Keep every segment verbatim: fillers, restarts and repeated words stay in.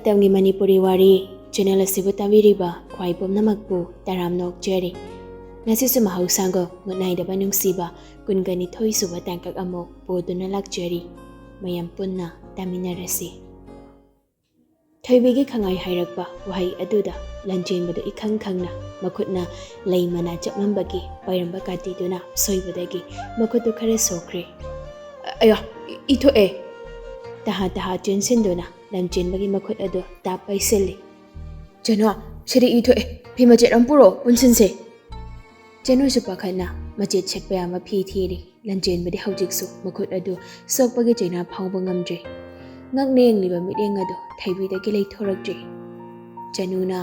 ꯃꯇꯝꯒꯤ ꯃꯅꯤꯄꯨꯔꯤ ꯋꯥꯔꯤ ꯆꯦꯅꯦꯜ ꯑꯁꯤꯕꯨ ꯇꯥꯕꯤꯔꯤꯕ ꯈ꯭ꯋꯥꯏ ꯄꯨꯝꯅꯃꯛꯄꯨ ꯇꯔꯥꯝꯅ ꯑꯣꯛꯆꯔꯤ꯫ ꯉꯁꯤꯁꯨ ꯃꯍꯧꯁꯥꯒꯨꯝ ꯃꯨꯠ ꯅꯥꯏꯗꯕ ꯅꯨꯡꯁꯤꯕ ꯀꯨꯟꯒ ꯅꯤꯊꯣꯏ ꯁꯨꯕ ꯇꯥꯡꯀꯛ ꯑꯃꯨꯛ ꯄꯨꯗꯨꯅ ꯂꯥꯛꯆꯔꯤ꯫ ꯃꯌꯥꯝ ꯄꯨꯟꯅ ꯇꯥꯃꯤꯟꯅꯔꯁꯤ꯫ ꯊꯣꯏꯕꯤꯒꯤ ꯈꯪꯉꯥꯏ ꯍꯥꯏꯔꯛꯄ ꯋꯥꯍꯩ ꯑꯗꯨꯗ ꯂꯟꯆꯦꯟꯕꯗꯨ ꯏꯈꯪ ꯈꯪꯅ ꯃꯈꯨꯠꯅ ꯂꯩ ꯃꯅꯥ ꯆꯞꯂꯝꯕꯒꯤ ꯄꯥꯏꯔꯝꯕ ꯀꯥꯇꯤꯗꯨꯅ ꯁꯣꯏꯕꯗꯒꯤ ꯃꯈꯨꯠꯇꯨ ꯈꯔ ꯁꯣꯛꯈ꯭ꯔꯦ꯫ "ꯑꯌꯥ, ꯏ-, ꯏ ꯊꯣꯛꯑꯦ!" ꯇꯍꯥ ꯇꯍꯥ ꯆꯦꯟꯁꯤꯟꯗꯨꯅ ꯂꯟꯆꯦꯟꯕꯒꯤ ꯃꯈꯨꯠ ꯑꯗꯨ ꯇꯥꯞ ꯄꯥꯏꯁꯤꯜꯂꯤ꯫ "ꯆꯦꯅꯣ, ꯁꯤꯗ ꯏ ꯊꯣꯛꯑꯦ, ꯐꯤ ꯃꯆꯦꯠ ꯑꯃ ꯄꯨꯔꯛꯑꯣ, ꯄꯨꯟꯁꯤꯟꯁꯦ!" ꯆꯦꯅꯨꯁꯨ ꯄꯥꯈꯠꯅ ꯃꯆꯦꯠ ꯁꯦꯠꯄ ꯌꯥꯕ ꯐꯤ ꯊꯤꯔꯤ꯫ ꯂꯟꯆꯦꯟꯕꯗꯤ ꯍꯧꯖꯤꯛꯁꯨ ꯃꯈꯨꯠ ꯑꯗꯨ ꯁꯣꯛꯄꯒꯤ ꯆꯩꯅꯥ ꯐꯥꯎꯕ ꯉꯝꯗ꯭ꯔꯤ꯫ ꯉꯛꯅ ꯌꯦꯡꯂꯤꯕ ꯃꯤꯠꯌꯦꯡ ꯑꯗꯨ ꯊꯣꯏꯕꯤꯗꯒꯤ ꯂꯩꯊꯣꯔꯛꯇ꯭ꯔꯤ꯫ ꯆꯦꯅꯨꯅ,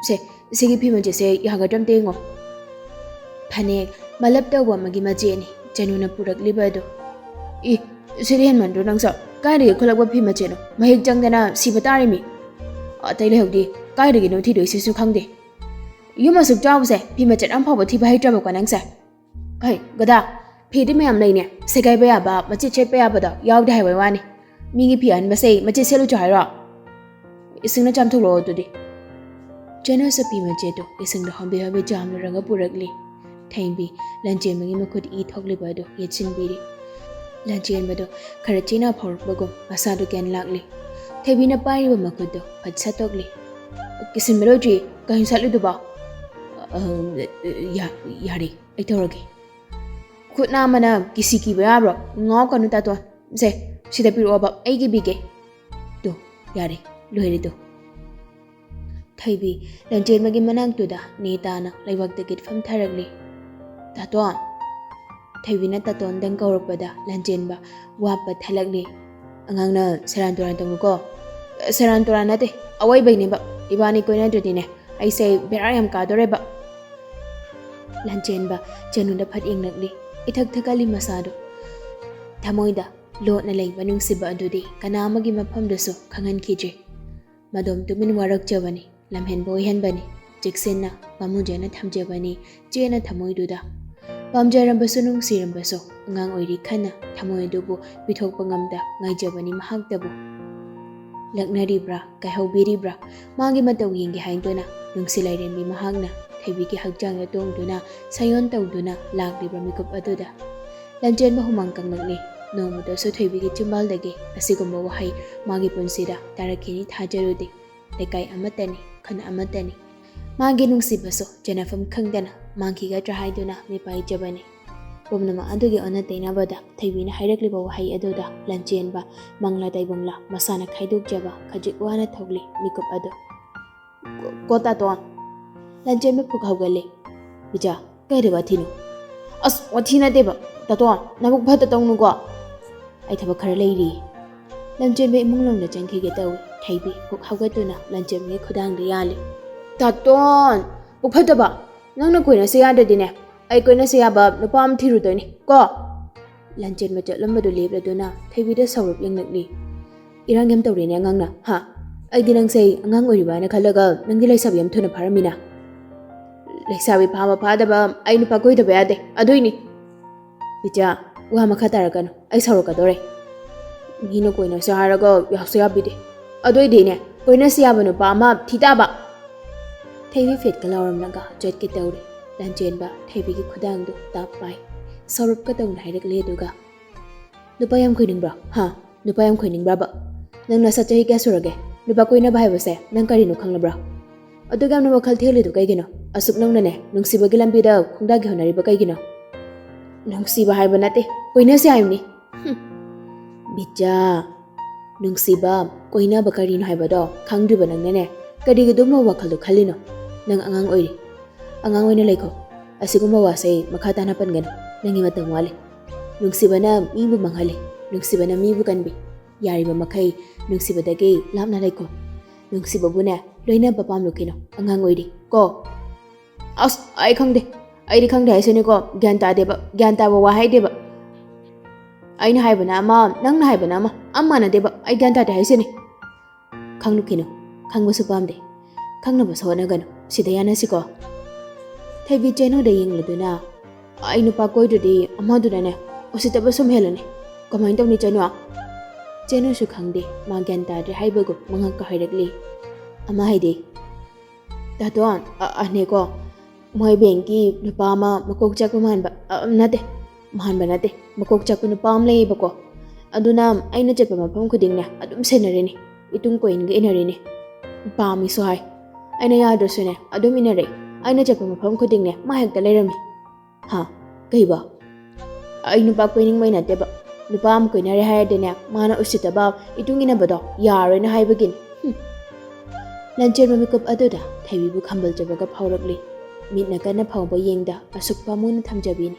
"ꯁꯦ, ꯁꯤꯒꯤ ꯐꯤ ꯃꯆꯦꯠꯁꯦ ꯌꯥꯒꯗ꯭ꯔꯥ ꯑꯝꯇ ꯌꯦꯡꯉꯣ꯫" ꯐꯅꯦꯛ ꯃꯂꯞ ꯇꯧꯕ ꯑꯃꯒꯤ ꯃꯆꯦꯠꯅꯤ ꯆꯦꯅꯨꯅ ꯄꯨꯔꯛꯂꯤꯕ ꯑꯗꯨ꯫ "ꯏ, ꯁꯤꯗꯤ ꯍꯦꯟꯃꯟꯗ꯭ꯔꯣ ꯅꯪꯁꯨ? ꯀꯥꯏꯗꯒꯤ ꯈꯨꯠꯂꯛꯄ ꯐꯤ ꯃꯆꯦꯠꯅꯣ? ꯃꯍꯤꯛ ꯆꯪꯗꯅ ꯁꯤꯕ ꯇꯥꯔꯦ ꯃꯤ꯫ ꯑꯇꯩ ꯂꯩꯍꯧꯗꯦ, ꯀꯥꯏꯗꯒꯤꯅꯣ ꯊꯤꯗꯣꯏꯁꯤꯁꯨ ꯈꯪꯗꯦ꯫ ꯌꯨꯝ ꯑꯁꯨꯛ ꯆꯥꯎꯕꯁꯦ ꯐꯤ ꯃꯆꯦꯠ ꯑꯃ ꯐꯥꯎꯕ ꯊꯤꯕ ꯍꯩꯇ꯭ꯔꯕꯀꯣ ꯅꯪꯁꯦ? ꯍꯩ, ꯒꯗꯥ, ꯐꯤꯗꯤ ꯃꯌꯥꯝ ꯂꯩꯅꯦ, ꯁꯦꯒꯥꯏꯕ ꯌꯥꯕ, ꯃꯆꯦꯠ ꯁꯦꯠꯄ ꯌꯥꯕꯗꯣ ꯌꯥꯎꯗꯦ ꯍꯥꯏꯕꯩ ꯋꯥꯅꯤ꯫ ꯃꯤꯒꯤ ꯐꯤ ꯑꯍꯟꯕꯁꯦ ꯃꯆꯦꯠ ꯁꯦꯠꯂꯨꯆꯣ ꯍꯥꯏꯔꯣ? ꯏꯁꯤꯡꯅ ꯆꯥꯝꯊꯣꯛꯂꯛꯑꯣ ꯑꯗꯨꯗꯤ꯫" ꯆꯦꯅꯨꯁꯨ ꯐꯤ ꯃꯆꯦꯠꯇꯨ ꯏꯁꯤꯡꯗ ꯍꯣꯕꯦ ꯍꯣꯕꯦ ꯆꯥꯝꯂꯨꯔꯒ ꯄꯨꯔꯛꯂꯤ꯫ ꯊꯣꯏꯕꯤ ꯂꯟꯆꯦꯟꯕꯒꯤ ꯃꯈꯨꯠ ꯏ ꯊꯣꯛꯂꯤꯕ ꯑꯗꯨ ꯌꯦꯠꯁꯤꯟꯕꯤꯔꯤ꯫ ꯂꯟꯆꯦꯟꯕꯗꯨ ꯈꯔ ꯆꯦꯅꯥ ꯐꯥꯎꯔꯛꯄꯒꯨꯝ ꯃꯁꯥꯗꯨ ꯀꯦꯟ ꯂꯥꯛꯂꯤ꯫ ꯊꯣꯏꯕꯤꯅ ꯄꯥꯏꯔꯤꯕ ꯃꯈꯨꯠꯇꯨ ꯐꯠ ꯁꯠꯇꯣꯛꯂꯤ꯫ "ꯀꯤꯁꯤꯟꯕ ꯂꯣꯏꯗ꯭ꯔꯤ, ꯀꯩꯅꯣ ꯁꯠꯂꯤꯗꯨꯕꯣ?" "ꯑ, ꯌꯥ-, ꯌꯥꯔꯦ, ꯑꯩ ꯇꯧꯔꯒꯦ꯫" "ꯈꯨꯠ ꯅꯥꯝꯃꯅ ꯀꯤꯁꯤ ꯀꯤꯕ ꯌꯥꯕ꯭ꯔꯣ? ꯉꯥꯎꯔꯛꯀꯅꯨ ꯇꯥꯇꯣꯟ꯫ ꯁꯦ, ꯁꯤꯗ ꯄꯤꯔꯛꯑꯣꯕ, ꯑꯩ ꯀꯤꯕꯤꯒꯦ꯫ ꯇꯨ, ꯌꯥꯔꯦ, ꯂꯣꯏꯔꯦ ꯇꯨ꯫" ꯊꯣꯏꯕꯤ ꯂꯟꯆꯦꯟꯕꯒꯤ ꯃꯅꯥꯛꯇꯨꯗ ꯅꯦ ꯇꯥꯅ ꯂꯩꯕꯥꯛꯇ ꯒꯤꯠ ꯐꯝꯊꯔꯛꯂꯤ꯫ "ꯇꯥꯇꯣꯟ!" ꯊꯣꯏꯕꯤꯅ ꯇꯥꯇꯣꯟꯗꯪ ꯀꯧꯔꯛꯄꯗ ꯂꯟꯆꯦꯟꯕ ꯋꯥ ꯄꯠꯊꯠꯂꯛꯂꯤ꯫ "ꯑꯉꯥꯡꯅ ꯁꯦꯔꯥꯟ ꯇꯨꯔꯥꯟ ꯇꯧꯅꯨꯀꯣ꯫" "ꯁꯦꯔꯥꯟ ꯇꯨꯔꯥꯟ ꯅꯠꯇꯦ, ꯑꯋꯣꯏꯕꯩꯅꯦꯕ꯫ ꯏꯕꯥꯅꯤ ꯀꯣꯏꯅꯗ꯭ꯔꯗꯤꯅꯦ, ꯑꯩꯁꯦ ꯕꯦꯔꯥ ꯌꯥꯝ ꯀꯥꯗꯣꯔꯦꯕ꯫" ꯂꯟꯆꯦꯟꯕ ꯆꯦꯅꯨꯗ ꯐꯠ ꯌꯦꯡꯂꯛꯂꯤ꯫ ꯏꯊꯛ ꯊꯛꯀꯠꯂꯤ ꯃꯁꯥꯗꯣ꯫ ꯊꯃꯣꯏꯗ ꯂꯣꯠꯅ ꯂꯩꯕ ꯅꯨꯡꯁꯤꯕ ꯑꯗꯨꯗꯤ ꯀꯅꯥ ꯑꯃꯒꯤ ꯃꯐꯝꯗꯁꯨ ꯈꯪꯍꯟꯈꯤꯗ꯭ꯔꯤ꯫ ꯃꯗꯣꯝ ꯇꯨꯃꯤꯟ ꯋꯥꯔꯛꯆꯕꯅꯤ, ꯂꯝꯍꯦꯟꯕ ꯑꯣꯏꯍꯟꯕꯅꯤ, ꯆꯦꯛꯁꯤꯟꯅ ꯄꯥꯝꯃꯨꯖꯅ ꯊꯝꯖꯕꯅꯤ ꯆꯦꯅ ꯊꯃꯣꯏꯗꯨꯗ꯫ ꯄꯥꯝꯖꯔꯝꯕꯁꯨ ꯅꯨꯡꯁꯤꯔꯝꯕꯁꯨ ꯑꯉꯥꯡ ꯑꯣꯏꯔꯤ ꯈꯟꯅ ꯊꯃꯣꯏ ꯑꯗꯨꯕꯨ ꯄꯤꯊꯣꯛꯄ ꯉꯝꯗ ꯉꯥꯏꯖꯕꯅꯤ ꯃꯍꯥꯛꯇꯕꯨ꯫ ꯂꯛꯅꯔꯤꯕ꯭ꯔꯥ, ꯀꯥꯏꯍꯧꯕꯤꯔꯤꯕ꯭ꯔꯥ, ꯃꯥꯒꯤ ꯃꯇꯧ ꯌꯦꯡꯒꯦ ꯍꯥꯏꯗꯨꯅ ꯅꯨꯡꯁꯤ ꯂꯥꯏꯔꯦꯝꯕꯤ ꯃꯍꯥꯛꯅ ꯊꯣꯏꯕꯤꯒꯤ ꯍꯛꯆꯥꯡꯗ ꯇꯣꯡꯗꯨꯅ ꯁꯥꯌꯣꯟ ꯇꯧꯗꯨꯅ ꯂꯥꯛꯂꯤꯕ ꯃꯤꯀꯨꯞ ꯑꯗꯨꯗ ꯂꯟꯆꯦꯟꯕ ꯍꯨꯃꯥꯡ ꯀꯪꯂꯛꯂꯤ꯫ ꯅꯣꯡꯃꯇꯁꯨ ꯊꯣꯏꯕꯤꯒꯤ ꯆꯤꯝꯕꯥꯜꯗꯒꯤ ꯑꯁꯤꯒꯨꯝꯕ ꯋꯥꯍꯩ ꯃꯥꯒꯤ ꯄꯨꯟꯁꯤꯗ ꯇꯥꯔꯛꯈꯤꯅꯤ ꯊꯥꯖꯔꯨꯗꯦ꯫ ꯂꯩꯀꯥꯏ ꯑꯃꯠꯇꯅꯤ, ꯈꯨꯟ ꯑꯃꯠꯇꯅꯤ꯫ ꯃꯥꯒꯤ ꯅꯨꯡꯁꯤꯕꯁꯨ ꯆꯦꯟꯅꯐꯝ ꯈꯪꯗꯅ ꯃꯥꯡꯈꯤꯒꯗ꯭ꯔꯥ ꯍꯥꯏꯗꯨꯅ ꯃꯤꯄꯥꯏꯖꯕꯅꯤ꯫ ꯄꯨꯝꯅꯃꯛ ꯑꯗꯨꯒꯤ ꯑꯣꯟꯅ ꯇꯩꯅꯕꯗ ꯊꯣꯏꯕꯤꯅ ꯍꯥꯏꯔꯛꯂꯤꯕ ꯋꯥꯍꯩ ꯑꯗꯨꯗ ꯂꯟꯆꯦꯟꯕ ꯃꯪꯂꯥ ꯇꯥꯏꯕꯪꯂꯥ ꯃꯁꯥꯅ ꯈꯥꯏꯗꯣꯛꯆꯕ ꯈꯖꯤꯛ ꯋꯥꯅ ꯊꯣꯛꯂꯤ ꯃꯤꯀꯨꯞ ꯑꯗꯨ꯫ "ꯀꯣ, ꯀꯣ ꯇꯥꯇꯣꯟ!" ꯂꯟꯆꯦꯟꯕ ꯐꯨꯛ ꯍꯧꯒꯠꯂꯤ꯫ "ꯕꯤꯖꯥ, ꯀꯩꯗ ꯋꯥꯊꯤꯅꯣ?" "ꯑꯁ, ꯋꯥꯊꯤ ꯅꯠꯇꯦꯕ꯫ ꯇꯥꯇꯣꯟ, ꯅꯕꯨꯛ ꯐꯠꯇ ꯇꯧꯅꯨꯀꯣ꯫ ꯑꯩ ꯊꯕꯛ ꯈꯔ ꯂꯩꯔꯤ꯫" ꯂꯟꯆꯦꯟꯕ ꯏꯃꯨꯡ ꯂꯣꯝꯗ ꯆꯪꯈꯤꯒꯦ ꯇꯧꯏ꯫ ꯊꯩꯕꯤ ꯄꯨꯛ ꯍꯧꯒꯠꯇꯨꯅ ꯂꯟꯆꯦꯟꯕꯒꯤ ꯈꯨꯗꯥꯡꯗ ꯌꯥꯜꯂꯤ꯫ "ꯇꯥꯇꯣꯟ! ꯄꯨꯛ ꯐꯠꯇꯕ! ꯅꯪꯅ ꯀꯣꯏꯅꯁꯦ ꯌꯥꯗ꯭ꯔꯗꯤꯅꯦ, ꯑꯩ ꯀꯣꯏꯅꯁꯦ ꯌꯥꯕ ꯅꯨꯄꯥ ꯑꯃ ꯊꯤꯔꯨꯗꯣꯏꯅꯤ ꯀꯣ!" ꯂꯟꯆꯦꯟꯕ ꯆꯠꯂꯝꯕꯗꯨ ꯂꯦꯞꯂꯗꯨꯅ ꯊꯩꯕꯤꯗ ꯁꯧꯔꯞ ꯌꯦꯡꯂꯛꯂꯤ꯫ "ꯏꯔꯥꯡ ꯌꯥꯝ ꯇꯧꯔꯦꯅꯦ ꯑꯉꯥꯡꯅ, ꯍꯥ? ꯑꯩꯗꯤ ꯅꯪꯁꯦ ꯑꯉꯥꯡ ꯑꯣꯏꯔꯤꯕ ꯍꯥꯏꯅ ꯈꯜꯂꯒ ꯅꯪꯗꯤ ꯂꯩꯁꯥꯕꯤ ꯌꯥꯝ ꯊꯨꯅ ꯐꯥꯔꯝꯃꯤꯅ꯫" "ꯂꯩꯁꯥꯕꯤ ꯐꯥꯕ ꯐꯥꯗꯕ ꯑꯩ ꯅꯨꯄꯥ ꯀꯣꯏꯗꯕ ꯌꯥꯗꯦ, ꯑꯗꯨꯏꯅꯤ꯫" "ꯕꯤꯖꯥ, ꯋꯥ ꯃꯈꯥ ꯇꯥꯔꯛꯀꯅꯨ, ꯑꯩ ꯁꯥꯎꯔꯛꯀꯗꯧꯔꯦ꯫ ꯃꯤꯅ ꯀꯣꯏꯅꯁꯦ ꯍꯥꯏꯔꯒ ꯌꯥꯁꯨ ꯌꯥꯕꯤꯗꯦ꯫ ꯑꯗꯨꯏꯗꯤꯅꯦ, ꯀꯣꯏꯅꯁꯦ ꯌꯥꯕ ꯅꯨꯄꯥ ꯑꯃ ꯊꯤ ꯇꯥꯕ꯫" ꯊꯩꯕꯤ ꯐꯦꯠꯀ ꯂꯥꯎꯔꯝꯂꯒ ꯆꯠꯀꯦ ꯇꯧꯔꯦ꯫ ꯂꯟꯆꯦꯟꯕ ꯊꯩꯕꯤꯒꯤ ꯈꯨꯗꯥꯡꯗꯨ ꯇꯥꯞ ꯄꯥꯏ꯫ ꯁꯧꯔꯞꯀ ꯇꯧꯅ ꯍꯥꯏꯔꯛꯂꯦ ꯑꯗꯨꯒ, "ꯅꯨꯄꯥ ꯌꯥꯝ ꯀꯣꯏꯅꯤꯡꯕ꯭ꯔꯣ? ꯍꯥ? ꯅꯨꯄꯥ ꯌꯥꯝ ꯀꯣꯏꯅꯤꯡꯕ꯭ꯔꯕ? ꯅꯪ ꯅꯁꯥ ꯆꯍꯤ ꯀꯌꯥ ꯁꯨꯔꯒꯦ? ꯅꯨꯄꯥ ꯀꯣꯏꯅꯕ ꯍꯥꯏꯕꯁꯦ ꯅꯪ ꯀꯔꯤꯅꯣ ꯈꯪꯂꯕ꯭ꯔꯥ? ꯑꯗꯨꯛ ꯌꯥꯝꯅ ꯋꯥꯈꯜ ꯊꯦꯜꯂꯤꯗꯨ ꯀꯩꯒꯤꯅꯣ? ꯑꯁꯨꯛ ꯅꯧꯅꯅꯦ ꯅꯨꯡꯁꯤꯕꯒꯤ ꯂꯝꯕꯤꯗ ꯈꯣꯡꯗꯥꯒꯦ ꯍꯣꯠꯅꯔꯤꯕ ꯀꯩꯒꯤꯅꯣ?" "ꯅꯨꯡꯁꯤꯕ ꯍꯥꯏꯕ ꯅꯠꯇꯦ, ꯀꯣꯏꯅꯁꯦ ꯍꯥꯏꯕꯅꯤ꯫" "ꯍꯨꯝ꯫ ꯕꯤꯖꯥ, ꯅꯨꯡꯁꯤꯕ, ꯀꯣꯏꯅꯕ ꯀꯔꯤꯅꯣ ꯍꯥꯏꯕꯗꯣ ꯈꯪꯗ꯭ꯔꯤꯕ ꯅꯪꯅꯅꯦ ꯀꯔꯤꯒꯤ ꯑꯗꯨꯝꯕ ꯋꯥꯈꯜꯗꯣ ꯈꯜꯂꯤꯅꯣ? ꯅꯪ ꯑꯉꯥꯡ ꯑꯣꯏꯔꯤ꯫ ꯑꯉꯥꯡ ꯑꯣꯏꯅ ꯂꯩꯈꯣ꯫ ꯑꯁꯤꯒꯨꯝꯕ ꯋꯥꯁꯦ ꯃꯈꯥ ꯇꯥꯅ ꯄꯟꯒꯅꯨ꯫ ꯅꯪꯒꯤ ꯃꯇꯝ ꯋꯥꯠꯂꯤ꯫ ꯅꯨꯡꯁꯤꯕꯅ ꯃꯤꯕꯨ ꯃꯥꯡꯍꯜꯂꯤ꯫ ꯅꯨꯡꯁꯤꯕꯅ ꯃꯤꯕꯨ ꯀꯟꯕꯤ꯫ ꯌꯥꯔꯤꯕ ꯃꯈꯩ ꯅꯨꯡꯁꯤꯕꯗꯒꯤ ꯂꯥꯞꯅ ꯂꯩꯈꯣ꯫ ꯅꯨꯡꯁꯤꯕꯕꯨꯅꯦ ꯂꯣꯏꯅꯕ ꯄꯥꯝꯂꯨꯈꯤꯅꯣ꯫ ꯑꯉꯥꯡ ꯑꯣꯏꯔꯤ ꯀꯣ꯫" "ꯑꯁ, ꯑꯩ ꯈꯪꯗꯦ꯫ ꯑꯩꯗꯤ ꯈꯪꯗꯦ ꯍꯥꯏꯁꯤꯅꯤꯀꯣ꯫ ꯒ꯭ꯌꯥꯟ ꯇꯥꯗꯦꯕ꯫ ꯒ꯭ꯌꯥꯟ ꯇꯥꯕ ꯋꯥ ꯍꯥꯏꯗꯦꯕ꯫ ꯑꯩꯅ ꯍꯥꯏꯕꯅ ꯑꯃ, ꯅꯪꯅ ꯍꯥꯏꯕꯅ ꯑꯃ꯫ ꯑꯝ ꯃꯥꯟꯅꯗꯦꯕ꯫ ꯑꯩ ꯒ꯭ꯌꯥꯟ ꯇꯥꯗꯦ ꯍꯥꯏꯁꯤꯅꯤ꯫" "ꯈꯪꯂꯨꯈꯤꯅꯨ꯫ ꯈꯪꯕꯁꯨ ꯄꯥꯝꯗꯦ꯫ ꯈꯪꯅꯕꯁꯨ ꯍꯣꯠꯅꯒꯅꯨ꯫ ꯁꯤꯗ ꯌꯥꯅꯁꯤꯀꯣ?" ꯊꯩꯕꯤ ꯆꯦꯅꯨꯗ ꯌꯦꯡꯂꯗꯨꯅ, "ꯑꯩ ꯅꯨꯄꯥ ꯀꯣꯏꯗ꯭ꯔꯗꯤ ꯑꯃꯗꯨꯅꯅꯦ ꯎꯁꯤꯠꯇꯕ ꯁꯨꯝ ꯍꯦꯜꯂꯅꯤ꯫ ꯀꯃꯥꯏꯅ ꯇꯧꯅꯤ ꯆꯦꯅꯨ?" ꯆꯦꯅꯨꯁꯨ ꯈꯪꯗꯦ, ꯃꯥ ꯒ꯭ꯌꯥꯟ ꯇꯥꯗ꯭ꯔꯦ ꯍꯥꯏꯕꯒꯨꯝ ꯃꯉꯛꯀ ꯍꯥꯏꯔꯛꯂꯤ꯫ ꯑꯃ ꯍꯥꯏꯗꯤ, ꯇꯥꯇꯣꯟ, ꯑ-, ꯑꯅꯦꯀꯣ, ꯃꯣꯏ ꯕꯦꯡꯀꯤ ꯅꯨꯄꯥ ꯑꯃ ꯃꯀꯣꯛ ꯆꯥꯛꯄ ꯃꯥꯟꯕ, ꯑ, ꯅꯠꯇꯦ, ꯃꯥꯟꯕ ꯅꯠꯇꯦ, ꯃꯀꯣꯛ ꯆꯥꯛꯄ ꯅꯨꯄꯥ ꯑꯃ ꯂꯩꯌꯦꯕꯀꯣ꯫ ꯑꯗꯨꯅ ꯑꯩꯅ ꯆꯠꯄ ꯃꯐꯝ ꯈꯨꯗꯤꯡꯅꯦ ꯑꯗꯨꯝ ꯁꯦꯟꯅꯔꯤꯅꯤ, ꯏꯇꯨꯡ ꯀꯣꯏꯅꯒ ꯏꯟꯅꯔꯤꯅꯤ꯫ ꯄꯥꯝꯃꯤꯁꯨ ꯍꯥꯏ, ꯑꯩꯅ ꯌꯥꯗ꯭ꯔꯁꯨꯅꯦ ꯑꯗꯨꯝ ꯏꯟꯅꯔꯛꯏ꯫ ꯑꯩꯅ ꯆꯠꯄ ꯃꯐꯝ ꯈꯨꯗꯤꯡꯅꯦ ꯃꯥ ꯍꯦꯛꯇ ꯂꯩꯔꯝꯃꯤ꯫ ꯍꯥ? ꯀꯩꯕ? ꯑꯩ ꯅꯨꯄꯥ ꯀꯣꯏꯅꯤꯡꯕꯩ ꯅꯠꯇꯦꯕ꯫ ꯅꯨꯄꯥ ꯑꯃ ꯀꯣꯏꯅꯔꯦ ꯍꯥꯏꯔꯗꯤꯅꯦ, ꯃꯥꯅ ꯎꯁꯤꯠꯇꯕ, ꯏꯇꯨꯡ ꯏꯟꯅꯕꯗꯣ ꯌꯥꯔꯣꯏꯅ ꯍꯥꯏꯕꯒꯤꯅꯤ꯫ ꯍꯨꯝ꯫ ꯂꯟꯆꯦꯟꯕ ꯃꯤꯀꯨꯞ ꯑꯗꯨꯗ ꯊꯣꯏꯕꯤꯕꯨ ꯈꯝꯕꯜꯖꯕꯒ ꯐꯥꯎꯔꯛꯂꯤ꯫ ꯃꯤꯠꯅ ꯀꯟꯅ ꯐꯥꯎꯕ ꯌꯦꯡꯗ ꯑꯁꯨꯛ ꯄꯥꯝꯃꯨꯅ ꯊꯝꯖꯕꯤꯅꯤ꯫